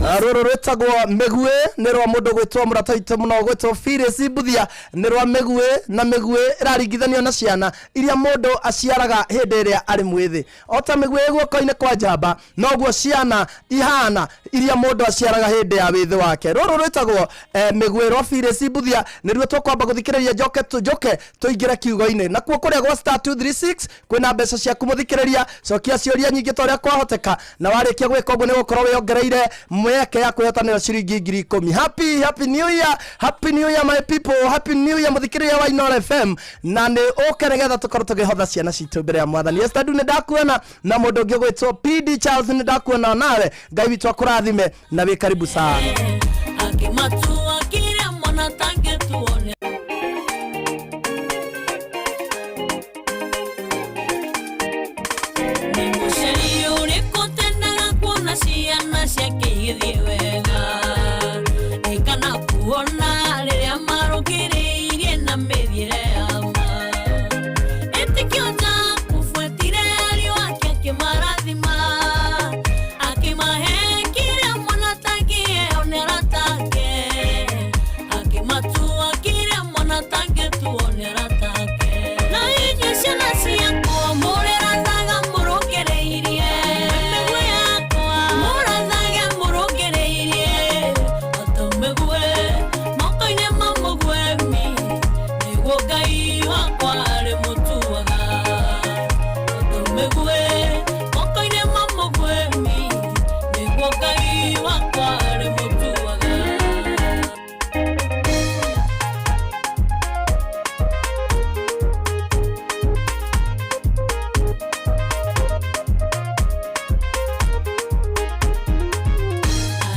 Rũrũ rwĩtagwo Mĩguĩ, nĩ rwa mũndũ gwĩtwo mũrata witũ mũno gwĩtwo Phyllis Mbuthia. Nĩ rwa mĩguĩ, na mĩguĩ ĩraringithanio na ciana iria mũndũ aciaraga hĩndĩ ĩrĩa arĩ mwĩthĩ. O ta mĩguĩ guoko-inĩ kwa njamba, noguo ciana ihana iria mũndũ aciaraga hĩndĩ ya wĩthĩ wake. Rũrũ rwĩtagwo Mĩguĩ rwa Phyllis Mbuthia, nĩruo tũkwamba gũthikĩrĩria. Njoke tũnjoke tũingĩre kiugo-inĩ nakuo kũrĩa gwa *236 kwĩna mbeca ciaku. Mũthikĩrĩria, cokia ciũria nyingĩ ta ũrĩa kwahoteka, na warĩkia gwĩka ũguo nĩ gũkorwo wĩongereire mweke ya kwĩhotanĩra ciringi 10,000. Happy, happy new year, happy new year, my people, happy new year, mũthikĩrĩria wa Inooro FM. Na nĩ ũke nĩgetha tũkorwo tũkĩhotha ciana citũ mbere ya Mwathani. Esther nĩ ndakuona, na mũndũ ũngĩ ũgwĩtwo PD Charles nĩ ndakuona nawe. Ngai witũ akũrathime na wĩ karibu sana. Akĩmatua kĩrĩa mwana tangĩtuone. Nĩ mũciari ũrĩkũ tendaga kuona ciana ciake igĩthiĩ wega? Ĩ kana kuona rĩrĩa marũkĩrĩirie na mĩthiĩre ya ma? Ĩtĩkio Jakubu etire ariũ ake, akĩmarathima, akĩmahe kĩrĩa mwana atangĩheo nĩ arata ake, akĩmatua kĩrĩa mwana atangĩtuo nĩ arata ake. Na inyuĩ ciana ciakwa, mũrĩrathaga mũrũngĩrĩirie mĩguĩ yakwa, mũrathage mũrũngĩrĩirie ota mĩguĩ moko-inĩ ma mũguĩmi, nĩguo Ngai wakwa arĩmũtuaga. Ota mĩguĩ moko-inĩ ma mũguĩmi, nĩguo Ngai wakwa arĩmũtuaga.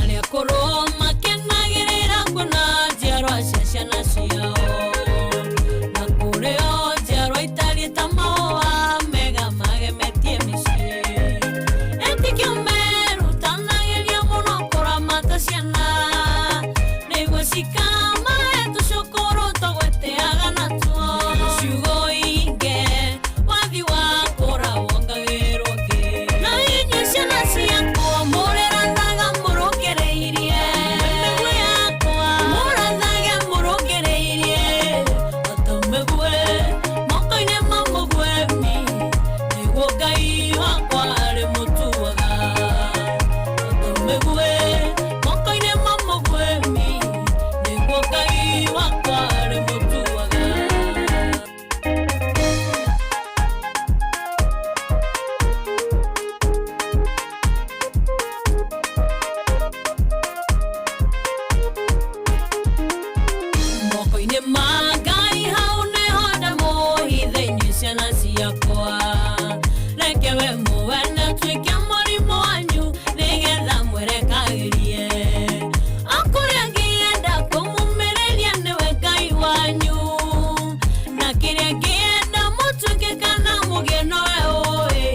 Arĩa akũrũ makenagĩrĩra kuona njiarwa cia ciana ciao, na kũrĩ o njiarwa itariĩ ta mahũa mega magemetie mĩciĩ. Etĩkio merutanagĩria mũno kũramata ciana nĩguo cikamahe tũcũkũrũ tũgwĩtĩaga natuo. Ciugo ingĩ wathi wakũra wongagĩrwo ngĩ. Na inyuĩ ciana ciakwa, mũrĩrathaga mũrũngĩrĩirie mĩguĩ yakwa, mũrathage mũrũngĩrĩirie ota mĩguĩ moko-inĩ ma mũguĩmi, nĩguo Ngai wakwa arĩmũtuaga. Ota mĩguĩ moko-inĩ ma mũguĩmi, nĩguo Ngai wakwa arĩmũtuaga. Moko-inĩ ma Ngai hau nĩho ndamũhithe inyuĩ ciana ciakwa. Reke we mwene atuĩke mũrimũ wanyu nĩgetha mwĩrekagĩrie akũrĩa ngĩenda kũmumĩrĩria, nĩwe Ngai wanyu, na kĩrĩa ngĩenda mũtuĩke kana mũgĩe nowe ũĩ.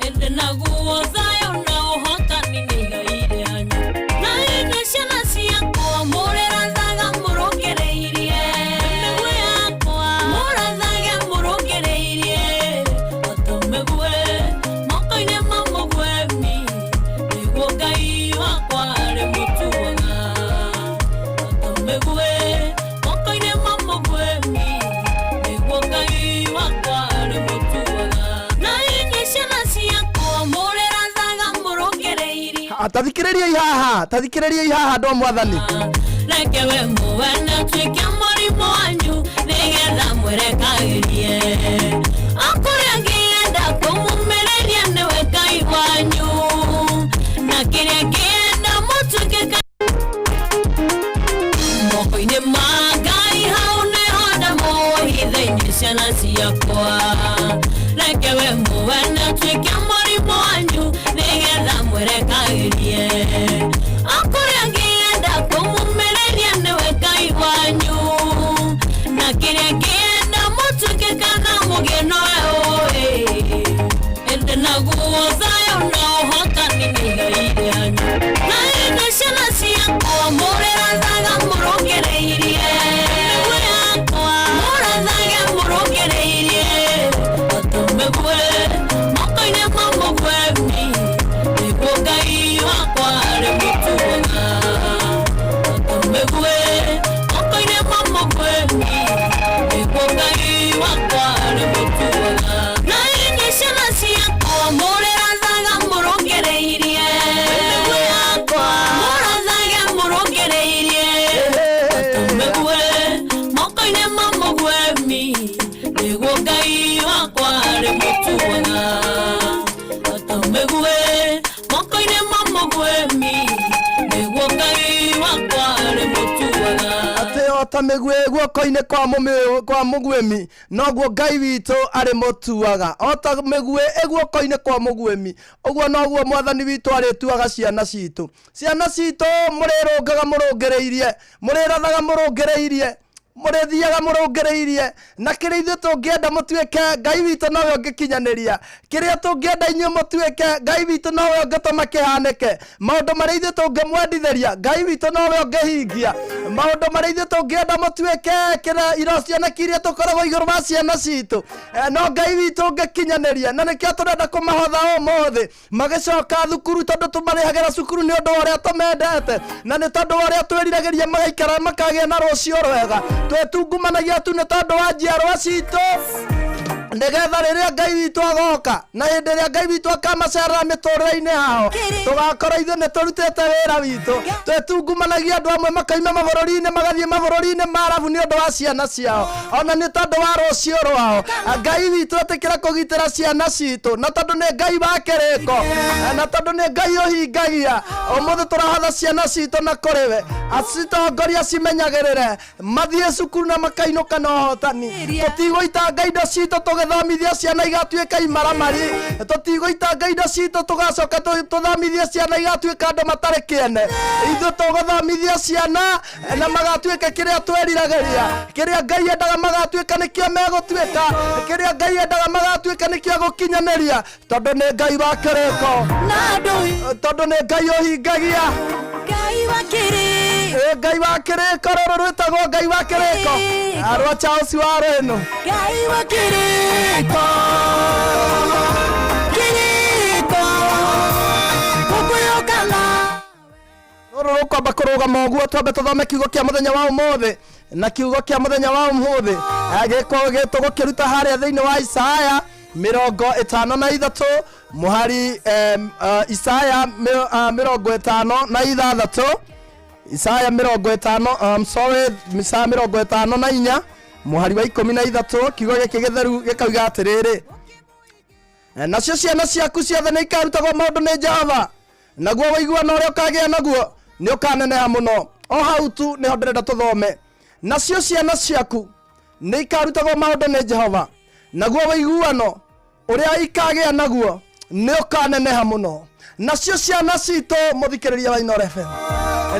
Ĩndĩ naguo thayũ na ũhotani nĩ igai rĩanyu. Na inyuĩ ciana ciakwa, mũrĩrathaga mũrũngĩrĩirie mĩguĩ yakwa, mũrathage mũrũngĩrĩirie ota mĩguĩ moko-inĩ ma mũguĩmi, nĩguo Ngai wakwa arĩmũtuaga. Ota mĩguĩ moko-inĩ ma mũguĩmi, nĩguo Ngai wakwa arĩmũtuaga. Na inyuĩ ciana ciakwa, mũrĩrathaga mũrũngĩrĩirie. Tathikĩrĩriai haha, tathikĩrĩriai haha, andũ a Mwathani. Reke we mwene atuĩke mũrimũ wanyu nĩgetha mwĩrekagĩrie. Mũrithe inyuĩ ciana ciakwa reke we mwene atuĩke mũrimũ wanyu nĩgetha mwĩrekagĩrie akũrĩa ngĩenda kũmumĩrĩria nĩwe Ngai wanyu na kĩrĩa ngĩenda mũtuĩke kana mũgĩe nowe ũĩ ĩndĩ naguo thayũ na ũhotani nĩ igai rĩanyu na inyuĩ ciana ciakwa mũrĩrathaga mũrũngĩrĩirie mĩguĩ yakwa mũrathage mũrũngĩrĩirie atũmĩgue moko-inĩ ma mũgwemi nĩguo Ngai wakwa arĩ mũtuaga atũmĩgue moko-inĩ ma mũgwemi nĩguo Ngai wakwa arĩ mũtuaga na inyuĩ ciana ciakwa mũrĩrathaga mũrũngĩrĩirie mĩguĩ yakwa mũrathage mũrũngĩrĩirie atũmĩgue moko-inĩ ma mũgwemi nĩguo Ngai wakwa arĩ mũtuaga atũmĩgue moko-inĩ ma mũgwemi nĩguo Ngai wakwa arĩ mũtuaga Atĩ o ta mĩguĩ guoko-inĩ kwa mũmĩ- kwa mũguĩmi noguo Ngai witũ arĩ mũtuaga o ta mĩguĩ ĩ guoko-inĩ kwa mũguĩmi ũguo noguo mwathani witũ arĩtuaga ciana citũ ciana citũ mũrĩrũngaga mũrũngĩrĩirie mũrĩrathaga mũrũngĩrĩirie mũrĩthiaga mũrũngĩrĩirie na kĩrĩa ithuĩ tũngĩenda mũtuĩke Ngai witũ nowe ũngĩkinyanĩria kĩrĩa tũngĩenda inyuĩ mũtuĩke Ngai witũ nowe ũngĩtũma kĩhanĩke maũndũ marĩa ithuĩ tũngĩmwendithĩria Ngai witũ nowe ũngĩhingia maũndũ marĩa ithuĩ tũngĩenda mũtuĩke kĩrĩa iro cioneki iria tũkoragwo igũrũ wa ciana citũ Eh, no Ngai witũ ũngĩkinyanĩria na nĩkĩo tũrenda kũmahotha ũmũthĩ magĩcoka thukuru tondũ tũmarĩhagĩra cukuru nĩ ũndũ wa ũrĩa tũmendete na nĩ tondũ wa ũrĩa twĩriragĩria magaikara makagĩa na rũciũ rwega twĩtungumanagia tu nĩ tondũ wa njiarwa citũ nĩgetha rĩrĩa Ngai witũ agoka na hĩndĩ ĩrĩa Ngai witũ akamacerera mĩtũrĩre-inĩ yao tũgakorwo ithuĩ nĩ tũrutĩte wĩra witũ twĩtungumanagia andũ amwe makaima mabũrũri-inĩ magathiĩ mabũrũri-inĩ ma arabu nĩ ũndũ wa ciana ciao ona nĩ tondũ wa rũciũ rwao Ngai witũ ĩtĩkĩra kũgitĩra ciana citũ na tondũ nĩ Ngai wa kĩrĩko na tondũ nĩ Ngai ũhingagia ũmũthĩ tũrahotha ciana citũ na kũrĩ we acitongoria cimenyagĩrĩre mathiĩ cukuru na makainũka na ũhotani tũtigũitanga indo citũ tũgĩthomithia ciana igatuĩka imaramari tũtigũitanga indo citũ tũgacoka tũthomithie ciana igatuĩka andũ matarĩ kĩene ithuĩ tũgũthomithia ciana na magatuĩka kĩrĩa tweriragĩria kĩrĩa Ngai endaga magatuĩka nĩkĩo megũtuĩka kĩrĩa Ngai endaga magatuĩka nĩkĩo gũkinyanĩria tondũ nĩ Ngai wa kĩrĩko tondũ nĩ Ngai ũhingagia Ngai wa kĩrĩko Ĩ, Ngai wa kĩrĩko rũrũ rwĩtagwo Ngai wa kĩrĩko rwa Charles wa Rĩnũ Ngai wa kĩrĩko kĩrĩko gũkwĩhoka rũrũ rũkwamba kũrũgama ũguo twambe tũthome kiugo kĩa mũthenya wa ũmũthĩ na kiugo kĩa mũthenya wa ũmũthĩ gĩkorwo tũgũkĩruta harĩa thĩinĩ wa Isaya 53 mũhari Isaya 56 Isaya 50 I'm sorry Isaya 54 mũhari wa 13 kiugo gĩkĩ gĩtheru gĩkauga atĩrĩrĩ nacio ciana ciaku ciothe nĩ ikarutagwo maũndũ nĩ Jehova naguo ũiguano ũrĩa ũkagĩa naguo nĩ ũkaneneha mũno o hau tu nĩho ndĩrenda tũthome nacio ciana ciaku nĩ ikarutagwo maũndũ nĩ Jehova naguo ũiguano ũrĩa ikagĩa naguo nĩ ũkaneneha mũno nacio ciana citũ mũthikĩrĩria wa Inooro FM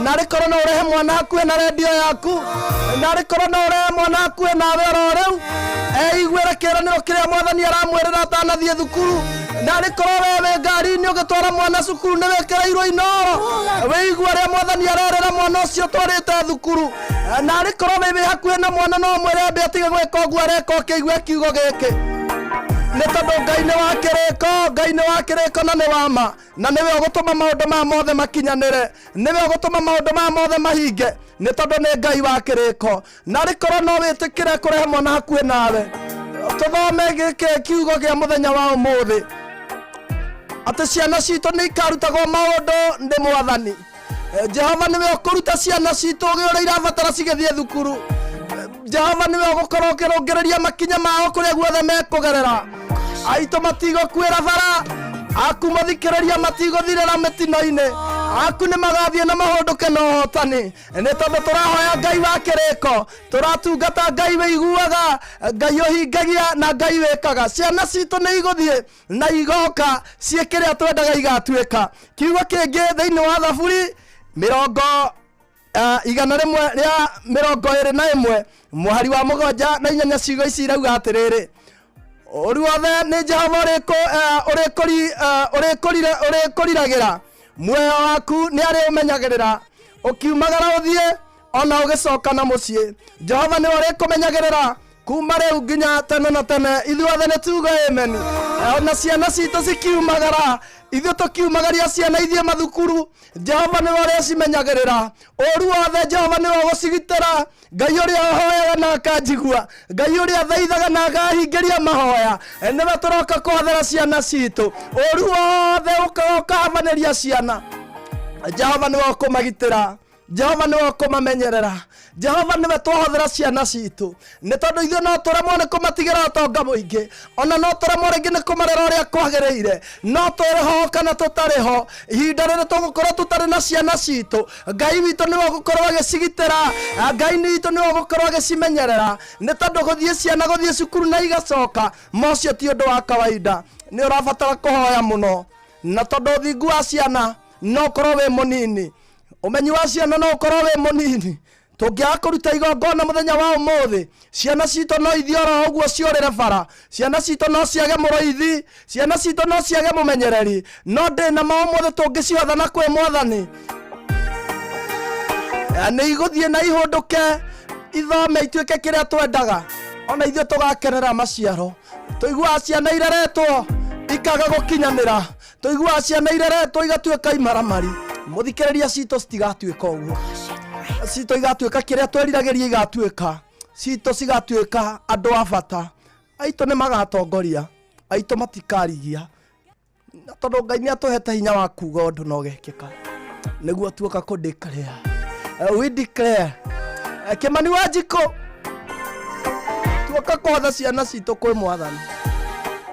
narĩ korwo no ũrehe mwana hakuhĩ na rendio yaku narĩ korwo no ũrehe mwana hakuhĩ nawe oro rĩu eiguĩre kĩĩranĩro kĩrĩa mwathani aramwĩrĩra atanathiĩ thukuru narĩ korwo we wĩ ngari-inĩ ũgĩtwara mwana cukuru nĩ wĩkĩrĩirwo Inooro wĩigua ũrĩa mwathani arerĩra mwana ũcio ũtwarĩte thukuru narĩ korwo wĩ hakuhĩ na mwana no mwĩre ambe atige gwĩka ũguo areka ũkĩigue kiugo gĩkĩ nĩ tondũ Ngai nĩ wa kĩrĩko Ngai nĩ wa kĩrĩko na nĩ wa ma na nĩwe ũgũtũma maũndũ maya mothe makinyanĩre nĩwe ũgũtũma maũndũ maya mothe mahinge nĩ tondũ nĩ Ngai wa kĩrĩko narĩ korwo no wĩtĩkĩre kũrehe mwana hakuhĩ nawe tũthome gĩkĩ kiugo kĩa mũthenya wa ũmũthĩ atĩ ciana citũ nĩ ikarutagwo maũndũ nĩ mwathani Jehova nĩwe ũkũruta ciana citũ ũgĩ ũrĩa irabatara cigĩthiĩ thukuru Jehova nĩwe ũgũkorwo ũkĩrũngĩrĩria makinya mao kũrĩa guothe mekũgerera aitũ matigũkuĩra bara aku mathikĩrĩria matigũthirĩra mĩtino-inĩ Aku nĩ magathiĩ na mahũndũke na ũhotani, nĩ tondũ tũrahoya Ngai wa kĩrĩko, tũratungata Ngai wĩiguaga, Ngai ũhingagia na Ngai wĩkaga. Ciana citũ nĩ igũthiĩ na igoka ciĩ kĩrĩa twendaga igatuĩka. Kiugo kĩngĩ thĩinĩ wa Thaburi mĩrongo 121 mũhari wa 7 na 8, ciugo ici irauga atĩrĩrĩ: ũru wothe nĩ Jehova ũrĩkũriragĩra, muoyo waku nĩ arĩ ũmenyagĩrĩra, ũkiumagara ũthiĩ ona ũgĩcoka na mũciĩ. Jehova nĩwe ũrĩkũmenyagĩrĩra kuma rĩu nginya tene na tene. Ithuothe nĩ tuge amen. Ona ciana citũ cikiumagara, ithuĩ tũkiumagaria ciana ithiĩ mathukuru, Jehova nĩwe ũrĩcimenyagĩrĩra. Ũru wothe Jehova nĩwe ũgũcigitĩra. Ngai ũrĩa ũhoyaga na akanjigua, Ngai ũrĩa thaithaga na akahingĩria mahoya, nĩwe tũroka kũhothera ciana citũ. Ũru wothe ũkahabanĩria ciana, Jehova nĩwe ũkũmagitĩra, Jehova nĩwe ũkũmamenyerera, Jehova nĩwe twahothera ciana citũ, nĩ tondũ ithuĩ no tũremwo nĩ kũmatigĩra ũtonga mũingĩ, ona no tũremwo rĩngĩ nĩ kũmarera ũrĩa kwagĩrĩire, no tũrĩ ho kana tũtarĩ ho. Ihinda rĩrĩ tũgũkorwo tũtarĩ na ciana citũ, Ngai witũ nĩwe ũgũkorwo agĩcigitĩra, Ngai witũ nĩwe ũgũkorwo agĩcimenyerera, nĩ tondũ gũthiĩ ciana gũthiĩ cukuru na igacoka mocio ti ũndũ wa kawaida. Nĩ ũrabatara kũhoya mũno, na tondũ ũthingu wa ciana no ũkorwo wĩ mũnini, ũmenyi wa ciana no ũkorwo wĩ mũnini, tũngĩaga kũruta igongona mũthenya wa ũmũthĩ, ciana citũ no ithiĩ oro ũguo ciũrĩre bara, ciana citũ no ciage mũrĩithi, ciana citũ no ciage mũmenyereri. No ndĩ na ma ũmũthĩ tũngĩciotha na kwĩ Mwathani, nĩ igũthiĩ na ihũndũke, ithome, ituĩke kĩrĩa twendaga, ona ithuĩ tũgakenera maciaro. Tũiguaga ciana ireretwo ikaga gũkinyanĩra, tũiguaga ciana ireretwo igatuĩka imaramari. Mũthikĩrĩria, citũ citigatuĩka ũguo, citũ igatuĩka kĩrĩa tweriragĩria, igatuĩka citũ cigatuĩka andũ a bata. Aitũ nĩ magatongoria, aitũ matikarigia, na tondũ Ngai nĩ atũhete hinya wa kuga ũndũ na ũgekĩka, nĩguo tuoka kũ declare. We declare. Kĩmani wa Njikũ, tuoka kũhotha ciana citũ kwĩ Mwathani.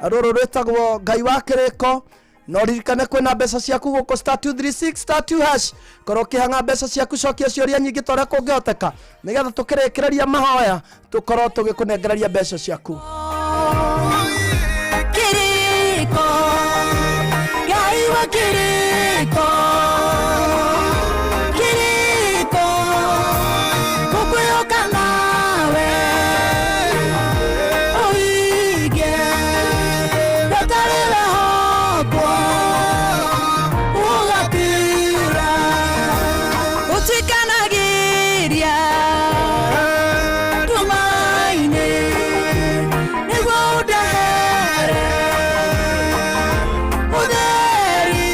Rũrũ rwĩtagwo Ngai wa kĩrĩko. No ririkane kwĩna mbeca ciaku gũkũ *236 *2#. Korwo ũkĩhang'a mbeca ciaku, cokia ciũria nyingĩ ta ũrĩa kũngĩhoteka, nĩgetha tũkĩrĩkĩrĩria mahoya tũkorwo tũgĩkũnengereria mbeca ciaku. Kiriko, Ngai wa kiriko, kiriko, tũkwĩhoka nawe, ũige rũtarĩ wehokwo, ũgatira ũtuĩkanagĩria nduma-inĩ nĩguo ũndehere ũtheri.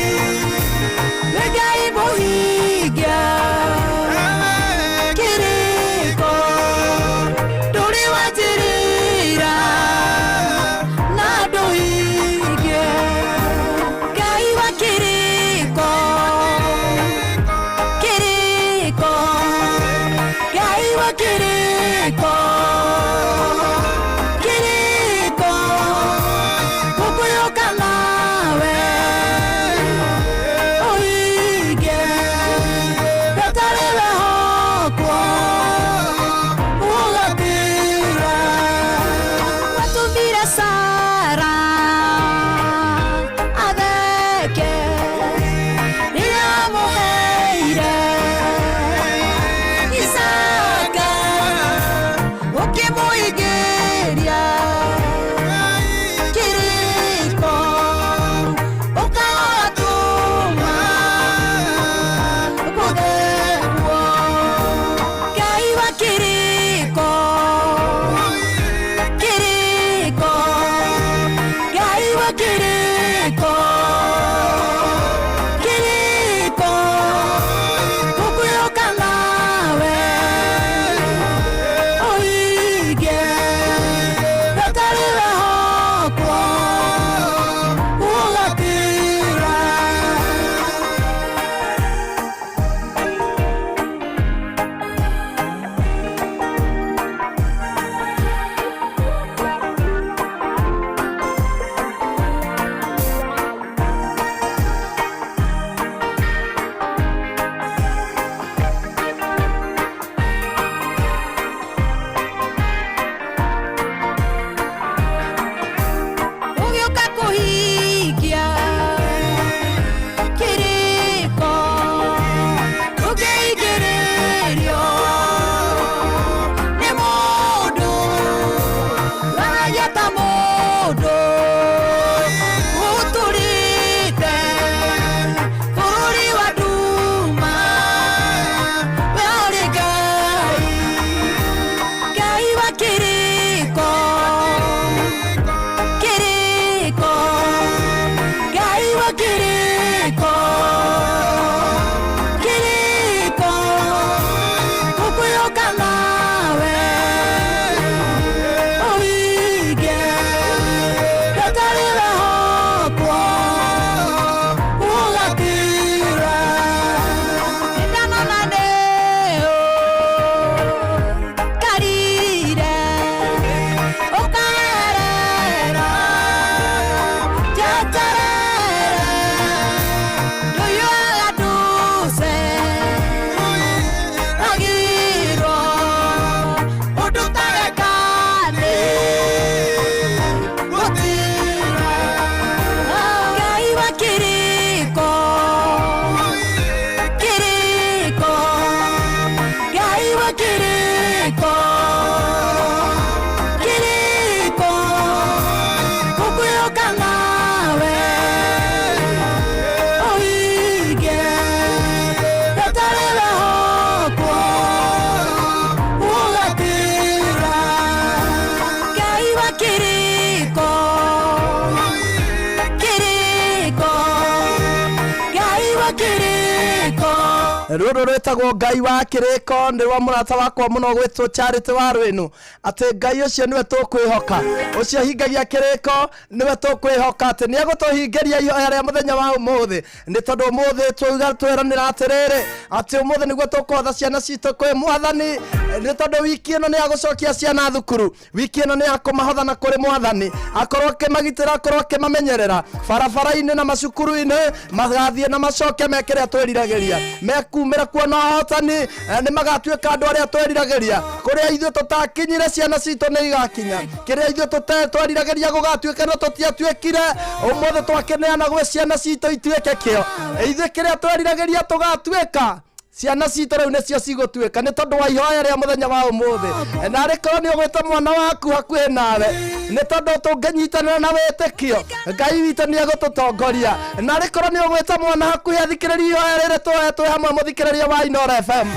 Rũrũ rwĩtagwo Ngai wa kĩrĩko, nĩ rwa mũrata wakwa mũno gwĩtwo Charity wa Rwĩnu, atĩ Ngai ũcio nĩwe tũkwĩhoka, ũcio hingagia kĩrĩko nĩwe tũkwĩhoka atĩ nĩ egũtũhingĩria ihoya rĩa mũthenya wa ũmũthĩ, nĩ tondũ ũmũthĩ twauga tweranĩra atĩrĩrĩ atĩ ũmũthĩ nĩguo tũkũhotha ciana citũ kwĩ mwathani, nĩ tondũ wiki ĩno nĩ ya gũcokia ciana thukuru, wiki ĩno nĩ ya kũmahotha na kũrĩ mwathani, akorwo akĩmagitĩra, akorwo akĩmamenyerera barabara-inĩ na macukuru-inĩ, magathiĩ na macoke me kĩrĩa twĩriragĩria, mekumĩra kuona ũhotani, nĩ magatuĩka andũ arĩa twĩriragĩria, kũrĩa ithuĩ tũtakinyire ciana citũ nĩ igakinya, kĩrĩa ithuĩ tweriragĩria gũgatuĩka no tũtiatuĩkire, ũmũthĩ twakĩneana gwĩ ciana citũ ituĩke kĩo, ithuĩ kĩrĩa tweriragĩria tũgatuĩka ciana citũ rĩu nĩcio cigũtuĩka, nĩ tondũ wa ihoya rĩa mũthenya wa ũmũthĩ. Na arĩ korwo nĩ ũgwĩta mwana waku hakuhĩ nawe, nĩ tondũ tũngĩnyitanĩra na wĩtĩkio Ngai witũ nĩ egũtũtongoria. Na arĩ korwo nĩ ũgwĩta mwana hakuhĩ athikĩrĩrie ihoya rĩrĩ twoe twĩ hamwe, mũthikĩrĩria wa Inooro FM,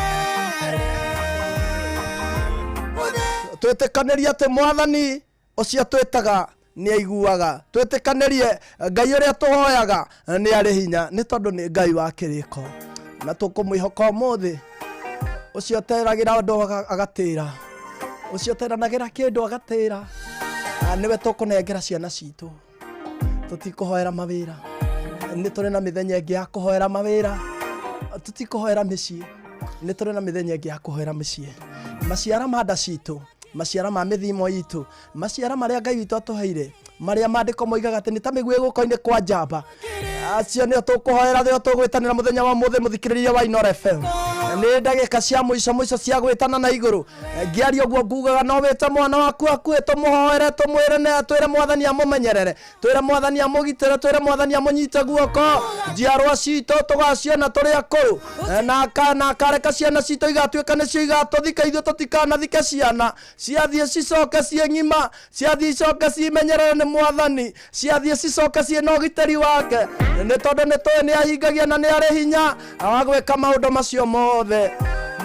twĩtĩkanĩrie atĩ mwathani ũcio twĩtaga nĩ aiguaga, twĩtĩkanĩrie Ngai ũrĩa tũhoyaga nĩ arĩ hinya, nĩ tondũ nĩ Ngai wa kĩrĩko, na tũkũmwĩhoka ũmũthĩ. Ũcio ũteragĩra andũ agatĩra, ũcio ũteranagĩra kĩndũ agatĩra, nĩwe tũkũnengera ciana citũ. Tũtikũhoera mawĩra, nĩ tũrĩ na mĩthenya ĩngĩ ya kũhoera mawĩra. Tũtikũhoera mĩciĩ, nĩ tũrĩ na mĩthenya ĩngĩ ya kũhoera mĩciĩ. Maciara ma nda citũ, maciara ma mĩthimo itũ, maciara marĩa Ngai witũ atũheire, marĩa maandĩko moigaga atĩ nĩ ta mĩguĩ guoko-inĩ kwa njamba, acio nĩo tũkũhoera, nĩo tũgwĩtanĩra mũthenya wa ũmũthĩ. Mũthikĩrĩria wa Inooro FM, nĩ ndagĩka cia mũico mũico cia gwĩtana na igũrũ. Ngĩaria ũguo ngugaga no wĩte mwana waku hakuhĩ, tũmũhoere, tũmwĩre na twĩre mwathani amũmenyerere, twĩre mwathani amũgitĩre, twĩre mwathani amũnyite guoko. Njiarwa citũ tũgaciona tũrĩ akũrũ, na akareka ciana citũ igatuĩka nĩcio igatũthika, ithuĩ tũtikanathike ciana. Ciathiĩ cicoke ciĩ ng'ima, ciathiĩ icoke cimenyerere nĩ mwathani, ciathiĩ cicoke ciĩ na ũgitĩri wake, nĩ tondũ nĩ tũĩ nĩ ahingagia na nĩ arĩ hinya wa gwĩka maũndũ macio mothe.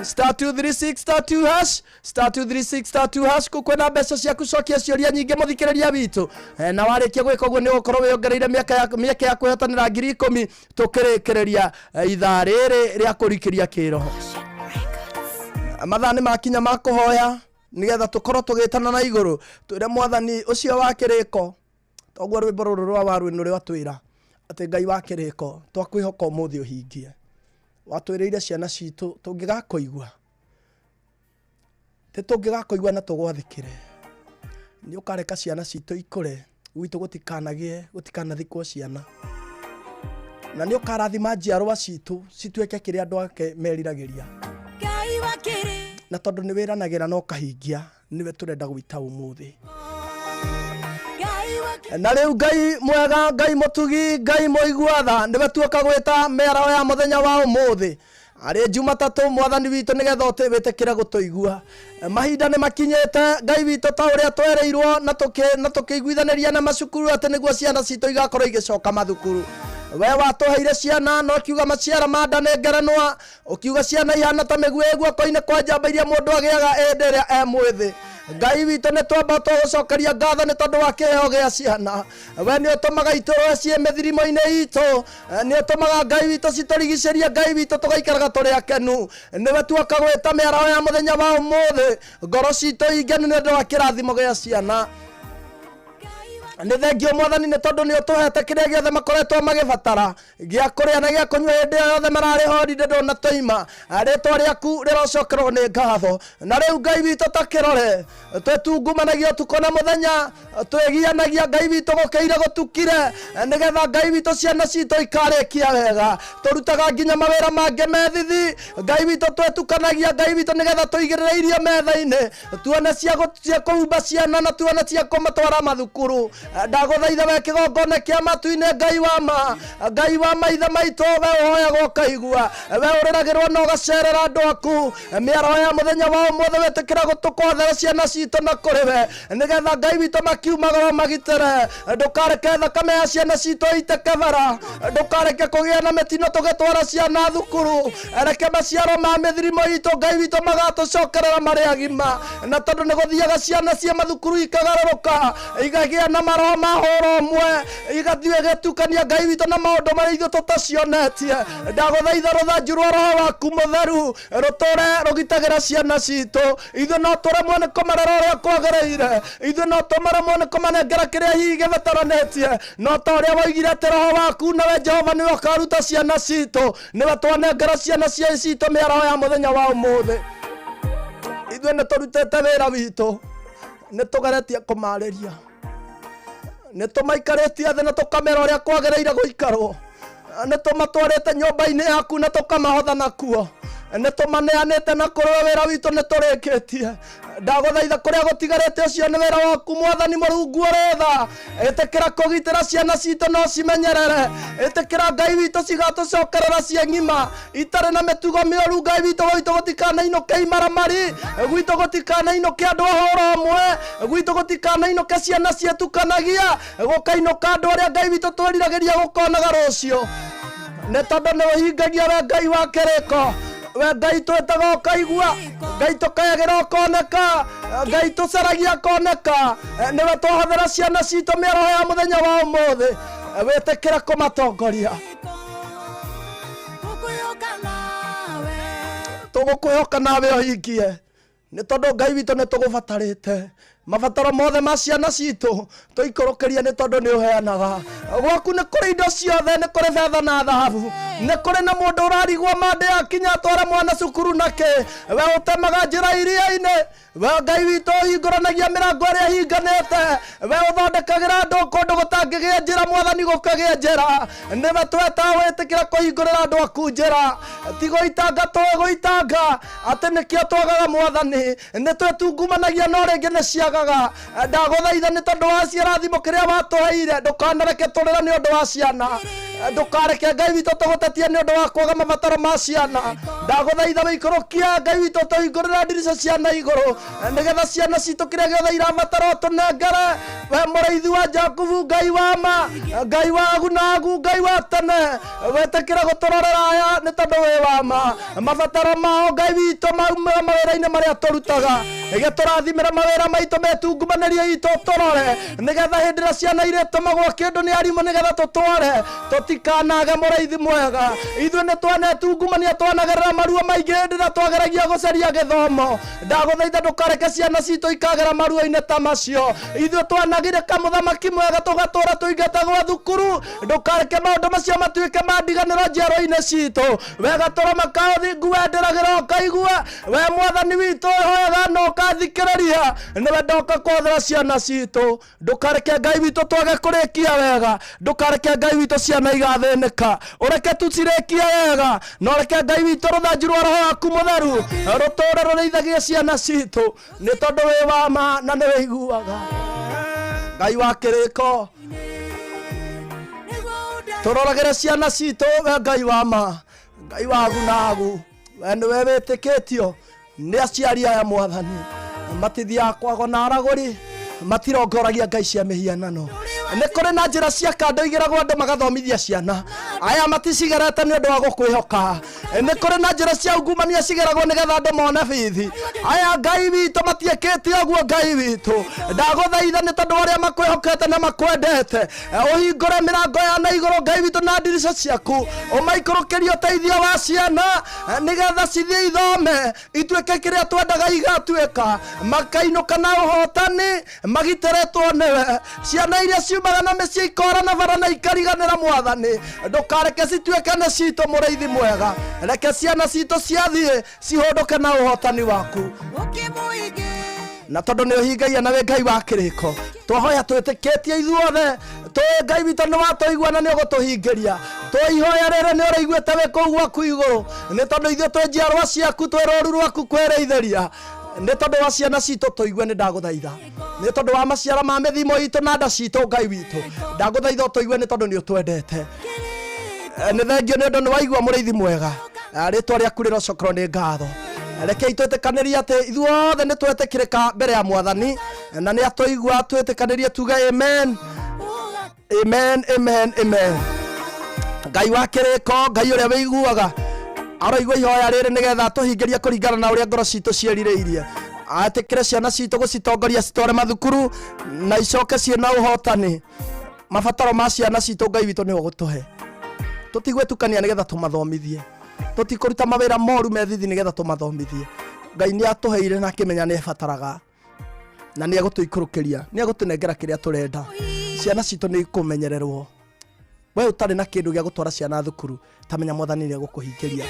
*236 *2 hash, *236 *2 hash, kũ kwĩna mbeca ciaku. Cokia ciũria nyingĩ, mũthikĩrĩria witũ, na warĩkia gwĩka ũguo nĩ ũgũkorwo wĩongereire mĩeke ya kwĩhotanĩra 10,000 tũkĩrĩkĩrĩria ithaa rĩrĩ rĩa kũrikĩria kĩroho. Mathaa nĩ makinya ma kũhoya, nĩgetha tũkorwo tũgĩtana na igũrũ, twĩre mwathani ũcio wa kĩrĩko, toguo rwĩmbo rũrũ rwa Warwĩnu rwatwĩra atĩ Ngai wa kĩrĩko twakwĩhoka ũmũthĩ ũhingie. Watwĩrĩire ciana citũ tũngĩgakũigua, tĩ tũngĩgakũigua na tũgwathĩkĩre, nĩ ũkareka ciana citũ ikũre, gwitũ gũtikanagĩe, gũtikanathikwo ciana, na nĩ ũkarathima njiarwa citũ cituĩke kĩrĩa andũ ake meriragĩria. Na tondũ nĩ wĩranagĩra na ũkahingia, nĩwe tũrenda gwĩta ũmũthĩ. Na rĩu Ngai mwega, Ngai mũtugi, Ngai mũigua tha, nĩwe tuoka gwĩta mĩaraho ya mũthenya wa ũmũthĩ arĩ Jumatatũ, mwathani witũ, nĩgetha wĩtĩkĩre gũtũigua. Mahinda nĩ makinyĩte, Ngai witũ, ta ũrĩa twerĩirwo na tũkĩiguithanĩria na macukuru atĩ nĩguo ciana citũ igakorwo igĩcoka mathukuru. We watũheire ciana na ũkiuga maciara ma nda nĩ ngerenwa, ũkiuga ciana ihana ta mĩguĩ guoko-inĩ kwa njamba iria mũndũ agĩaga ĩndĩ ĩrĩa e mwĩthĩ. Ngai witũ, nĩ twamba tũgũcokeria ngatho nĩ tondũ wa kĩheo gĩa ciana. We nĩ ũtũmaga itũrũe ciĩ mĩthirimo-inĩ itũ, nĩ ũtũmaga, Ngai witũ, citũrigicĩrie, Ngai witũ, tũgaikaraga tũrĩ akenu. Nĩwe tuoka gwĩta mĩaraho ya mũthenya wa ũmũthĩ, ngoro citũ ingenu nĩ ũndũ wa kĩrathimo gĩa ciana. Nĩ thengio, mwathani, nĩ tondũ nĩ ũtũhete kĩrĩa gĩothe makoretwo magĩbatara gĩa kũrĩa na gĩa kũnyua hĩndĩ ĩyo yothe mararĩ holiday, ndũnatũima. Rĩtwa rĩaku rĩrocokerwo nĩ ngatho. Na rĩu, Ngai witũ, ta kĩrore, twĩtungumanagia ũtukũ na mũthenya, twĩgianagia, Ngai witũ, gũkĩire gũtukire, nĩgetha, Ngai witũ, ciana citũ ikarĩkia wega. Tũrutaga nginya mawĩra mangĩ methithi, Ngai witũ, twĩtukanagia, Ngai witũ, nĩgetha tũigĩrĩre irio metha-inĩ, tuone cia kũhumba ciana na tuone cia kũmatwara mathukuru. Ndagũthaitha we kĩgongona kĩa matu-inĩ, Ngai wa ma, Ngai wa maithe maitũ, we ũhoyagwo ũkaigua, we ũrĩragĩrwo na ũgacerera andũ aku, mĩaraho ya mũthenya wa ũmũthĩ wĩtĩkĩra gũtũkwathĩra ciana citũ na kũrĩ we, nĩgetha, Ngai witũ, makiumagara magitĩre. Ndũkareke thakame ya ciana citũ ĩitĩke bara, ndũkareke kũgĩa na mĩtino tũgĩtwara ciana thukuru. Reke maciaro ma mĩthirimo itũ, Ngai witũ, magatũcokerera marĩ agima, na tondũ nĩ gũthiaga ciana ciĩ mathukuru ikagarũrũka, ikagĩa na Maroho ma hũra ũmwe igathiĩ ĩgĩtukania, Ngai witũ, na maũndũ marĩa ithuĩ tũtacionetie. Ndagũthaitha rũthanju rwa Roho waku Mũtheru rũtũre rũgitagĩra ciana citũ. Ithuĩ no tũremwo nĩ kũmarera ũrĩa kwagĩrĩire, ithuĩ no tũmaremwo nĩ kũmanengera kĩrĩa hihi gĩbataranĩtie, no ta ũrĩa woigire atĩ Roho waku nawe Jehova nĩwe ũkaruta ciana citũ, nĩwe twanengera ciana cia citũ mĩaraho ya mũthenya wa ũmũthĩ. Ithuĩ nĩ tũrutĩte wĩra witũ, nĩ tũgeretie kũmarĩria, nĩ tũmaikarĩtie thĩ na tũkamera ũrĩa kwagĩrĩire gũikarwo, nĩ tũmatwarĩte nyũmba-inĩ yaku na tũkamahotha nakuo, nĩ tũmaneanĩte na kũrĩ wĩra witũ nĩ tũrĩkĩtie. Ndagũthaitha kũrĩa gũtigarĩte, ũcio nĩ wĩra waku, Mwathani Mũrungu ũrĩ tha. Ĩtĩkĩra kũgitĩra ciana citũ no cimenyerere. Ĩtĩkĩra, Ngai witũ, cigatũcokerera ciĩ ng'ima itarĩ na mĩtugo mĩũru. Ngai witũ, gwitũ gũtikanainũke imaramari, gwitũ gũtikanainũke andũ a hũra ũmwe, gwitũ gũtikanainũke ciana ciĩtukanagia, gũkainũka andũ arĩa, Ngai witũ, twĩriragĩria gũkonaga rũciũ, nĩ tondũ nĩ ũhingagia, we Ngai wa kĩrĩko, we Ngai twĩtaga ũkaigua, Ngai tũkayagĩra ũkoneka, Ngai tũcaragia koneka. Nĩwe twahothera ciana citũ mĩaraho ya mũthenya wa ũmũthĩ. Wĩtĩkĩre kũmatongoria. Tũgũkwĩhoka nawe ũhingie, nĩ tondũ, Ngai witũ, nĩ tũgũbatarĩte mabataro mothe ma ciana citũ. Tũikũrũkĩrie, nĩ tondũ nĩ ũheanaga. Gwaku nĩ kũrĩ indo ciothe, nĩ kũrĩ betha na thahabu. Nĩ kũrĩ na mũndũ ũrarigwo mande akinya atware mwana cukuru nakĩ. We ũtemaga njĩra iria-inĩ, we Ngai witũ ũhingũranagia mĩrango ĩrĩa ĩhinganĩte, we ũthondekagĩra andũ kũndũ gũtangĩgĩa njĩra, Mwathani, gũkagĩa njĩra, nĩwe tweta wĩtĩkĩra kũhingũrĩra andũ aku njĩra. Ti gũitanga tũĩ gũitanga atĩ nĩkĩo twagaga, Mwathani, nĩ twĩtungumanagia no rĩngĩ nĩ ciagaga. Ndagũthaitha, nĩ tondũ wa ciĩrathimo kĩrĩa watũheire, ndũkanareke tũrĩre nĩ ũndũ wa ciana, ndũkareke, Ngai witũ, tũgũtetie nĩ ũndũ wa kwaga mabataro ma ciana. Ndagũthaitha wĩikũrũkia, Ngai witũ, tũhingũrĩre ndirica cia na igũrũ, nĩgetha ciana citũ kĩrĩa gĩothe irabatara ũtũnengere. We mũrĩithi wa Jakubu, Ngai wa ma, Ngai wa agu na agu, Ngai wa tene, wĩtĩkĩre gũtũrorera aya, nĩ tondũ wĩ wa ma. Mabataro mao, Ngai witũ, maumĩra mawĩra-inĩ marĩa tũrutaga, gĩtũrathimĩre mawĩra maitũ, metungumanĩrie itũ tũrore, nĩgetha hĩndĩ ĩrĩa ciana irĩtũmagwo kĩndũ nĩ arimũ nĩgetha tũtware, tũtikanage mũrĩithi mwega. Ithuĩ nĩ twanetungumania, twanagerera maruo maingĩ hĩndĩ ĩrĩa twageragia gũcaria gĩthomo. Ndagũthaitha ndũkareke ciana citũ ikagera maruo-inĩ ta macio. Ithuĩ twanagirĩka, mũthamaki mwega, tũgatũra tũingatagwo thukuru. Ndũkareke maũndũ macio matuĩke ma ndiganĩro njiarwa-inĩ citũ. Wega tũroma ka ũthingu, wenderagĩra ũkaigua. We Mwathani witũ ũhoyaga na ũkathikĩrĩria, nĩwe ndoka kũhothera ciana citũ. Ndũkareke, Ngai witũ, twage kũrĩkia wega. Ndũkareke, Ngai witũ, ciana igathĩnĩka. Ũreke tu cirĩkie wega, na ũreke, Ngai witũ, rũthanju rwa Roho waku Mũtheru rũtũre rũrĩithagie ciana citũ, nĩ tondũ wĩ wa ma na nĩ wĩiguaga. Ngai wa kĩrĩko, tũroragĩre ciana citũ. We Ngai wa ma, Ngai wa agu na agu, we nĩwe wĩtĩkĩtio nĩ aciari aya. Mwathani, matithiaga kwago na aragũri, matirongoragia ngai cia mĩhianano. Nĩ kũrĩ na njĩra cia kando igĩragwo andũ magathomithia ciana. Aya maticigerete nĩ ũndũ wa gũkwĩhoka. Nĩ kũrĩ na njĩra cia ungumania cigeragwo nĩgetha andũ mone bithi. Aya, Ngai witũ, matiĩkĩte ũguo. Ngai witũ, ndagũthaitha, nĩ tondũ arĩa makwĩhokete na makwendete, ũhingũre mĩrango ya na igũrũ, Ngai witũ, na ndirica ciaku, ũmaikũrũkĩrie ũteithio wa ciana, nĩgetha cithiĩ ithome ituĩke kĩrĩa twendaga igatuĩka, makainũka na ũhotani magitĩrĩtwo nĩwe. Ciana iria ciumaga na mĩciĩ ikora na bara na ikariganĩra Mwathani, ndũkareke cituĩke nĩ citũ. Mũrĩithi mwega, reke ciana citũ ciathiĩ cihũndũke na ũhotani waku, na tondũ nĩ ũhingagia na wĩ Ngai wa kĩrĩko. Twahoya twĩtĩkĩtie ithuothe, tũĩ, Ngai witũ, nĩ watũigua na nĩ ũgũtũhingĩria. Tũihoya rĩrĩ nĩ ũrĩiguĩte wĩ kũu gwaku igũrũ, nĩ tondũ ithuĩ twĩ njiarwa ciaku, twĩ rũru rwaku kwĩrĩithĩria. Nĩ tondũ wa ciana citũ tũigue, nĩ ndagũthaitha. Nĩ tondũ wa maciaro ma mĩthimo itũ na nda citũ, Ngai witũ, ndagũthaitha ũtũigue, nĩ tondũ nĩ ũtwendete. Nĩ thengio nĩ ũndũ nĩ waigua, mũrĩithi mwega. Rĩtwa rĩaku rĩrocokerwo nĩ ngatho. Rekei twĩtĩkanĩrie atĩ ithuothe nĩ twetĩkĩrĩka mbere ya Mwathani na nĩ atũigua. Twĩtĩkanĩrie tuge amen, amen, amen, amen. Ngai wa kĩrĩko, Ngai ũrĩa wĩiguaga, aroigua ihoya rĩrĩ nĩgetha atũhingĩrie kũringana na ũrĩa ngoro citũ ciĩrirĩirie. Atikire ciana citũ gũcitongoria citware mathukuru na icoke ciĩ na ũhotani. Mabataro ma ciana citũ Ngai witũ nĩwe ũgũtũhe. Tũtigwĩtukania nĩgetha tũmathomithie, tũtikũruta mawĩra moru methithi nĩgetha tũmathomithie. Ngai nĩ atũheire na akĩmenya nĩ ebataraga na nĩ egũtũikũrũkĩria, nĩ egũtũnengera kĩrĩa tũrenda. Ciana citũ nĩ ikũmenyererwo. We ũtarĩ na kĩndũ gĩa gũtwara ciana thukuru, tamenya Mwathani nĩ egũkũhingĩria.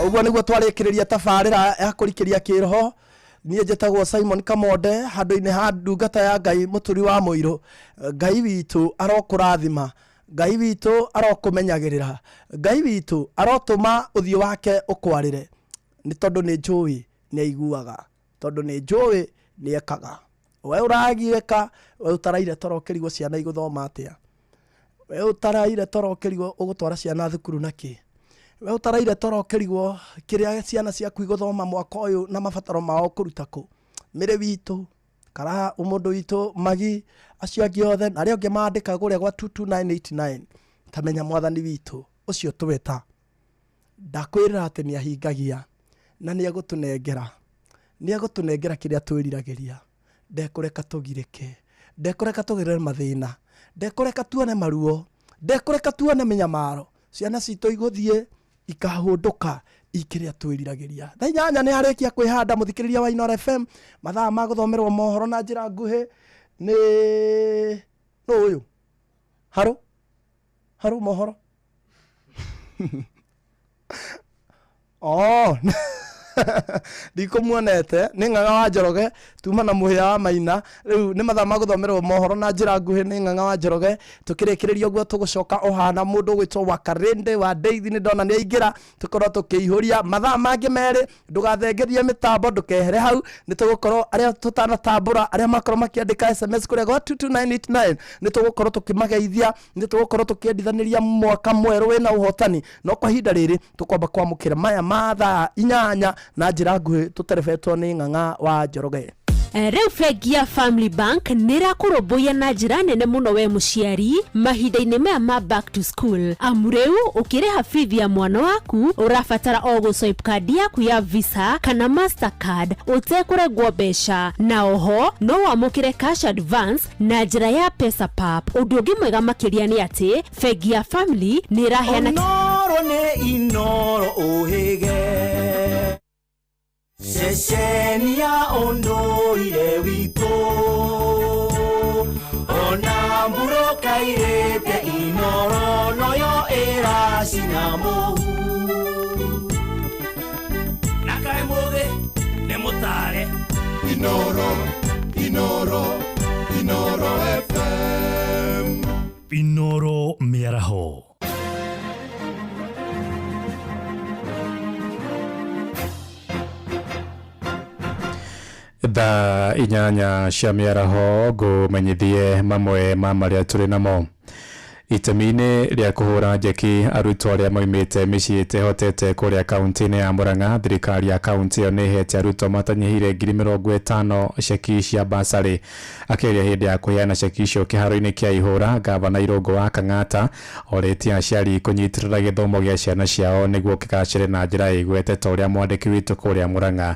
Ũguo nĩguo twarĩkĩrĩria tabarĩra ya kũrikĩria kĩroho. Niĩ njĩtagwo Simon Kamonde, handũ-inĩ ha ndungata ya Ngai mũturi wa mũirũ. Ngai witũ arokũrathima, Ngai witũ arokũmenyagĩrĩra, Ngai witũ arotũma ũthiũ wake ũkwarĩre, nĩ tondũ nĩ njũĩ nĩ aiguaga, tondũ nĩ njũĩ nĩ ekaga. We ũragiĩka, we ũtaraire toro ũkĩrigwo ciana igũthoma atĩa, we ũtaraire toro ũkĩrigwo ũgũtwara ciana thukuru nakĩ, we ũtaraire toro ũkĩrigwo kĩrĩa ciana ciaku igũthoma mwaka ũyũ na mabataro mao kũruta kũ. Mĩrĩ witũ kara mũndũ witũ magi acio angĩ othe na arĩa angĩ mandĩkaga kũrĩa gwa 22989, tamenya Mwathani witũ ũcio tweta ndakwĩrĩra atĩ nĩ ahingagia na nĩ egũtũnengera, nĩ egũtũnengera kĩrĩa twĩriragĩria. Ndekũreka tũgirĩke, ndekũreka tũgerere mathĩna, ndekũreka tuone maruo, ndekũreka tuone mĩnyamaro. Ciana citũ igũthiĩ ikahũndũka ikĩrĩa twĩriragĩria. Thaa 8 nĩ arĩkia kwĩhanda mũthikĩrĩria wa Inooro FM. Mathaa ma gũthomerwo mohoro na njĩra nguhĩ nĩ nũ ũyũ harũ harũ mohoro oh ndikũmuonete nĩ Ng'ang'a wa Njoroge tuma na mũhĩa wa Maina. Rĩu nĩ mathaa ma gũthomerwo mohoro na njĩra nguhĩ nĩ Ng'ang'a wa Njoroge. Tũkĩrĩkĩrĩria ũguo tũgũcoka ũhana mũndũ ũgwĩtwo Wakarĩndĩ wa Ndeithi, nĩ ndona nĩ aingĩra, tũkorwo tũkĩihũria mathaa mangĩ merĩ. Ndũgathengerie mĩtambo, ndũkehere hau, nĩ tũgũkorwo arĩa tũtanatambũra, arĩa makorwo makĩandĩka SMS kũrĩa gwa 22989, nĩ tũgũkorwo tũkĩmageithia, nĩ tũgũkorwo tũkĩendithanĩria mwaka mwerũ wĩna ũhotani. No kwa ihinda rĩrĩ tũkwamba kwamũkĩra maya ma thaa 8 na njĩra nguhĩ tũterebetwo nĩ Ng'ang'a wa Njoroge. Rĩu bengi ya Family Bank nĩ ĩrakũrũmbũiya na njĩra nene mũno we mũciari mahinda-inĩ maya ma back to school, amu rĩu ũkĩrĩha bithi ya mwana waku ũrabatara o gũ swipe card yaku ya Visa kana Mastercard ũtekũrengwo mbeca, na oho no wamũkĩre cash advance na njĩra ya Pesa Pap. Ũndũ ũngĩ mwega makĩria nĩ atĩ bengi ya Family nĩ ĩraheana Inooro nĩ Inooro ũhĩge ceceni ya ũndũire witũ, ona mbura kairĩte Inooro noyo ĩracina mũhu. Na kaĩ mũthĩ nĩ mũtare. Inooro, Inooro, Inooro FM. Inooro mĩaraho. Thaa 8 cia mĩaraho ngũmenyithie mamwe ma marĩa tũrĩ namo. Itemi-inĩ rĩa kũhũra njeki arutwo arĩa maumĩte mĩciĩ ĩtehotete kũrĩa kaunti-inĩ ya Murang'a, thirikari ya kaunti ĩyo nĩ ĩhete arutwo matanyihĩire 50,000 ceki cia basarĩ. Akĩaria hĩndĩ ya kũheana ceki icio kĩharo-inĩ kĩa Ihũra, gavana Irũngũ wa Kang'ata orĩtie aciari kũnyitĩrĩra gĩthomo gĩa ciana ciao nĩguo kĩgacĩre na njĩra ĩgwete ta ũrĩa mwandĩki witũ kũrĩa Murang'a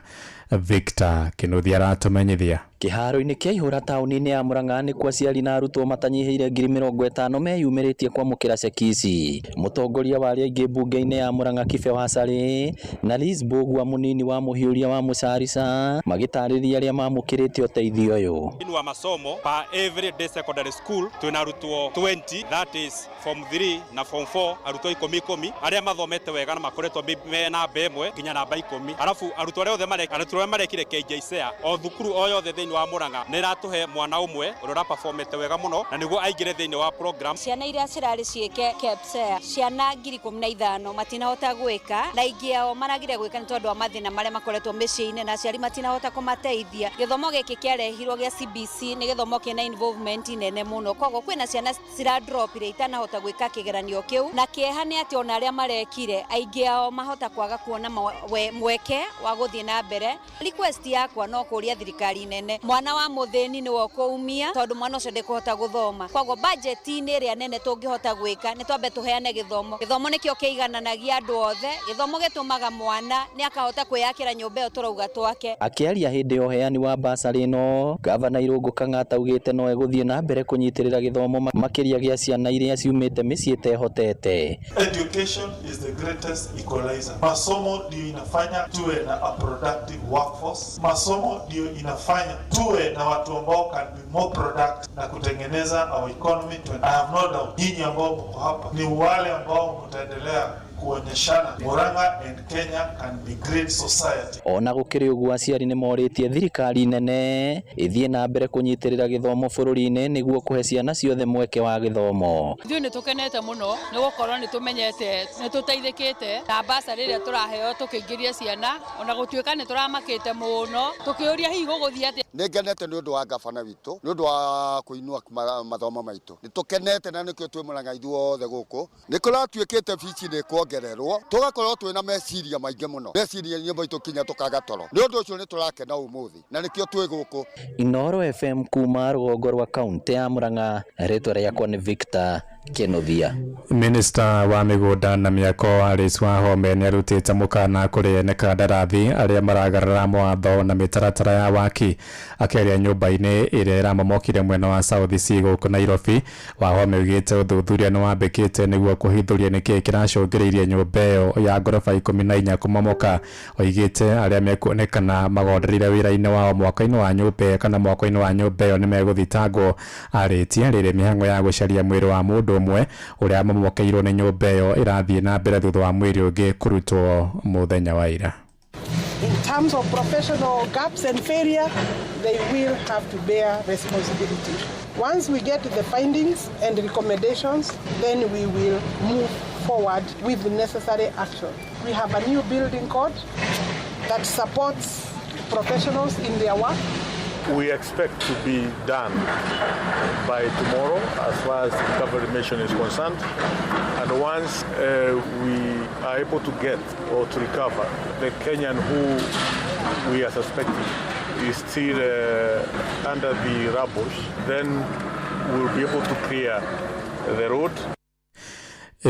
Victor Kinuthia aratũmenyithia. Kĩharo-inĩ kĩa Ihũra taũni-inĩ ya Murang'a nĩkuo aciari na arutwo matanyihĩire 50,000 meyumĩrĩtie kwamũkĩra ceki ici. Mũtongoria wa arĩa aingĩ mbunge-inĩ ya Murang'a Kibe wa Carĩ na Liz Mbũgua mũnini wa mũhiũria wa Mũcarica magĩtarĩria arĩa mamũkĩrĩte ũteithio ũyũ. Thĩinĩ wa masomo pa every day secondary school twĩna arutwo 20, that is form 3 na form 4, arutwo 10 arĩa mathomete wega na makoretwo me namba 1 nginya namba 10. Arabu arutwo arĩa othe arutwo arĩa marekire KJSEA o thukuru o yothe thĩinĩ wa Murang'a nĩ ĩratũhe mwana ũmwe ũrĩa ũraperformete wega mũno na nĩguo aingĩre thĩinĩ wa program. Ciana iria cirarĩ ciĩke KPSEA ciana 15,000 matinahota gwĩka, na aingĩ ao maragire gwĩka nĩ tondũ wa mathĩna marĩa makoretwo mĩciĩ-inĩ na aciari matinahota kũmateithia. Gĩthomo gĩkĩ kĩarehirwo gĩa CBC nĩ gĩthomo kĩna involvement nene mũno, koguo kwĩna ciana ciradrop iria itanahota gwĩka kĩgeranio kĩu, na kĩeha nĩ atĩ ona arĩa marekire aingĩ ao mahota kwaga kuona mweke wa gũthiĩ na mbere. Request yakwa no kũria thirikari nene Mwana wa mũthĩni nĩwe ũkũumia tondũ mwana ũcio ndekũhota gũthoma. Koguo bajeti-inĩ ĩrĩa nene tũngĩhota gwĩka nĩ twambe tũheane gĩthomo. Gĩthomo nĩkĩo kĩigananagia andũ othe. Gĩthomo gĩtũmaga mwana nĩ akahota kwĩyakĩra nyũmba ĩyo tũrauga twake. Akĩaria hĩndĩ ya ũheani wa basarĩ ĩno, Gavana Irũngũ Kang'ata augĩte no egũthiĩ na mbere kũnyitĩrĩra gĩthomo makĩria gĩa ciana iria ciumĩte mĩciĩ ĩtehotete. Education is the greatest equalizer. Masomo ndio inafanya tuwe na a productive workforce. Masomo ndio inafanya tuwe na watu ambao can be more productive na kutengeneza our economy. I have no doubt nyinyi ambao mko hapa ni wale ambao mtaendelea kuonyeshana Murang'a and Kenya can be great society. Ona gũkĩrĩ ũguo, aciari nĩ morĩtie thirikari nene ĩthiĩ na mbere kũnyitĩrĩra gĩthomo bũrũri-inĩ nĩguo kũhe ciana ciothe mweke wa gĩthomo. Ithuĩ nĩ tũkenete mũno nĩ gũkorwo nĩ tũmenyete nĩ tũteithĩkĩte na basarĩ ĩrĩa tũraheo tũkĩingĩria ciana, ona gũtuĩka nĩ tũramakĩte mũno tũkĩũria hihi gũgũthiĩ atĩa. Nĩ ngenete nĩ ũndũ wa gabana witũ, nĩ ũndũ wa kũinua mathomo maitũ. Nĩ tũkenete na nĩkĩo twĩ Murang'a ithuothe gũkũ. Nĩ kũratuĩkĩte bici nĩ kuongererwo, tũgakorwo twĩna meciria maingĩ mũno, meciria maitũ kinya tũkaga toro. Nĩ ũndũ ũcio nĩ tũrakena ũmũthĩ na nĩkĩo twĩ gũkũ. Inooro FM kuma rũgongo rwa kaunti ya Murang'a, rĩtwa rĩakwa nĩ Victor Kenothia. Minista wa mĩgũnda na mĩako Alice Wahome nĩarutĩte mũkana kũrĩ ene kandarathi arĩa maragarara mawatho na mĩtaratara ya waki. Akĩaria nyũmba-inĩ ĩrĩa ĩramomokire mwena wa South C gũkũ Nairobi, Wahome augĩte ũthuthuria nĩwambĩkĩte nĩguo kũhithũria nĩkĩĩ kĩracũngĩrĩirie nyũmba ĩyo ya ngoroba 14 kũmomoka. Oigĩte arĩa mekuonekana magondereire wĩra-inĩ wao mwaka-inĩ wa nyũmba kana mwako-inĩ wa nyũmba ĩyo nĩmegũthitangwo. Arĩtie rĩrĩ mĩhang'o ya gũcaria mwĩrĩ wa mũndũ ũmwe ũrĩa mamomokeirwo nĩ nyũmba ĩyo ĩrathiĩ na mbere thutha wa mwĩrĩ ũngĩ kũrutwo mũthenya wa ira. In terms of professional gaps and failure, they will have to bear responsibility. Once we get the findings and recommendations, then we will move forward with the necessary action. We have a new building code that supports professionals in their work. We expect to be done by tomorrow as far as the recovery mission is concerned. And once we are able to get or to recover the Kenyan who we are suspecting is still under the rubble, then we'll be able to clear the road.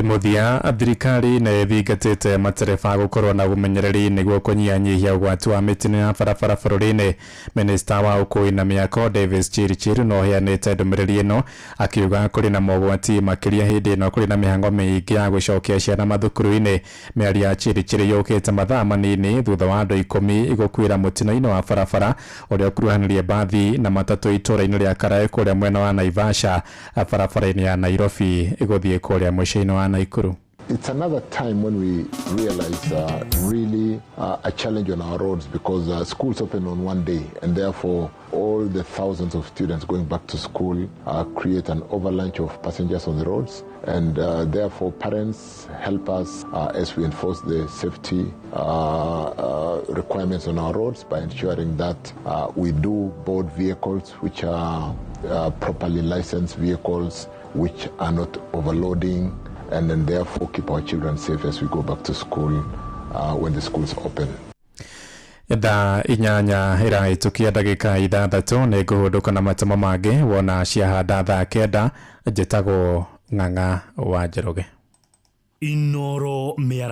Mũthia, thirikari nĩ ĩthingatĩte matereba gũkorwo na ũmenyereri nĩguo kũnyihanyihia ũgwati wa mĩtino ya barabara bũrũri-inĩ. Minista wa ũkui na mĩako Davis Chirchir no ũheanĩte ndũmĩrĩri ĩno akiuga kũrĩ na mogwati makĩria hĩndĩ ĩno kũrĩ na mĩhang'o mĩingĩ ya gũcokia ciana mathukuru-inĩ. Mĩario ya Chirchir yũkĩte mathaa manini thutha wa andũ 10 gũkuĩra mũtino-inĩ wa barabara ũrĩa ũkuruhanirie mbathi na matatũ itũũra-inĩ rĩa Karae kũrĩa mwena wa Naivasha barabara-inĩ ya Nairobi gũthiĩ kũrĩa mũciĩ-inĩ wa Nakuru. It's another time when we realize really a challenge on our roads, because schools open on one day, and therefore all the thousands of students going back to school create an avalanche of passengers on the roads, and therefore parents help us as we enforce the safety requirements on our roads by ensuring that we do board vehicles which are properly licensed vehicles, which are not overloading, and then therefore keep our children safe as we go back to school when the schools open. Thaa 8 ĩrahĩtũkia ndagĩka 6 nĩ ngũhũndũka na matemo mangĩ wona ciahanda thaa 9. Njĩtagwo Ng'ang'a wa Njoroge. Inoro mĩara.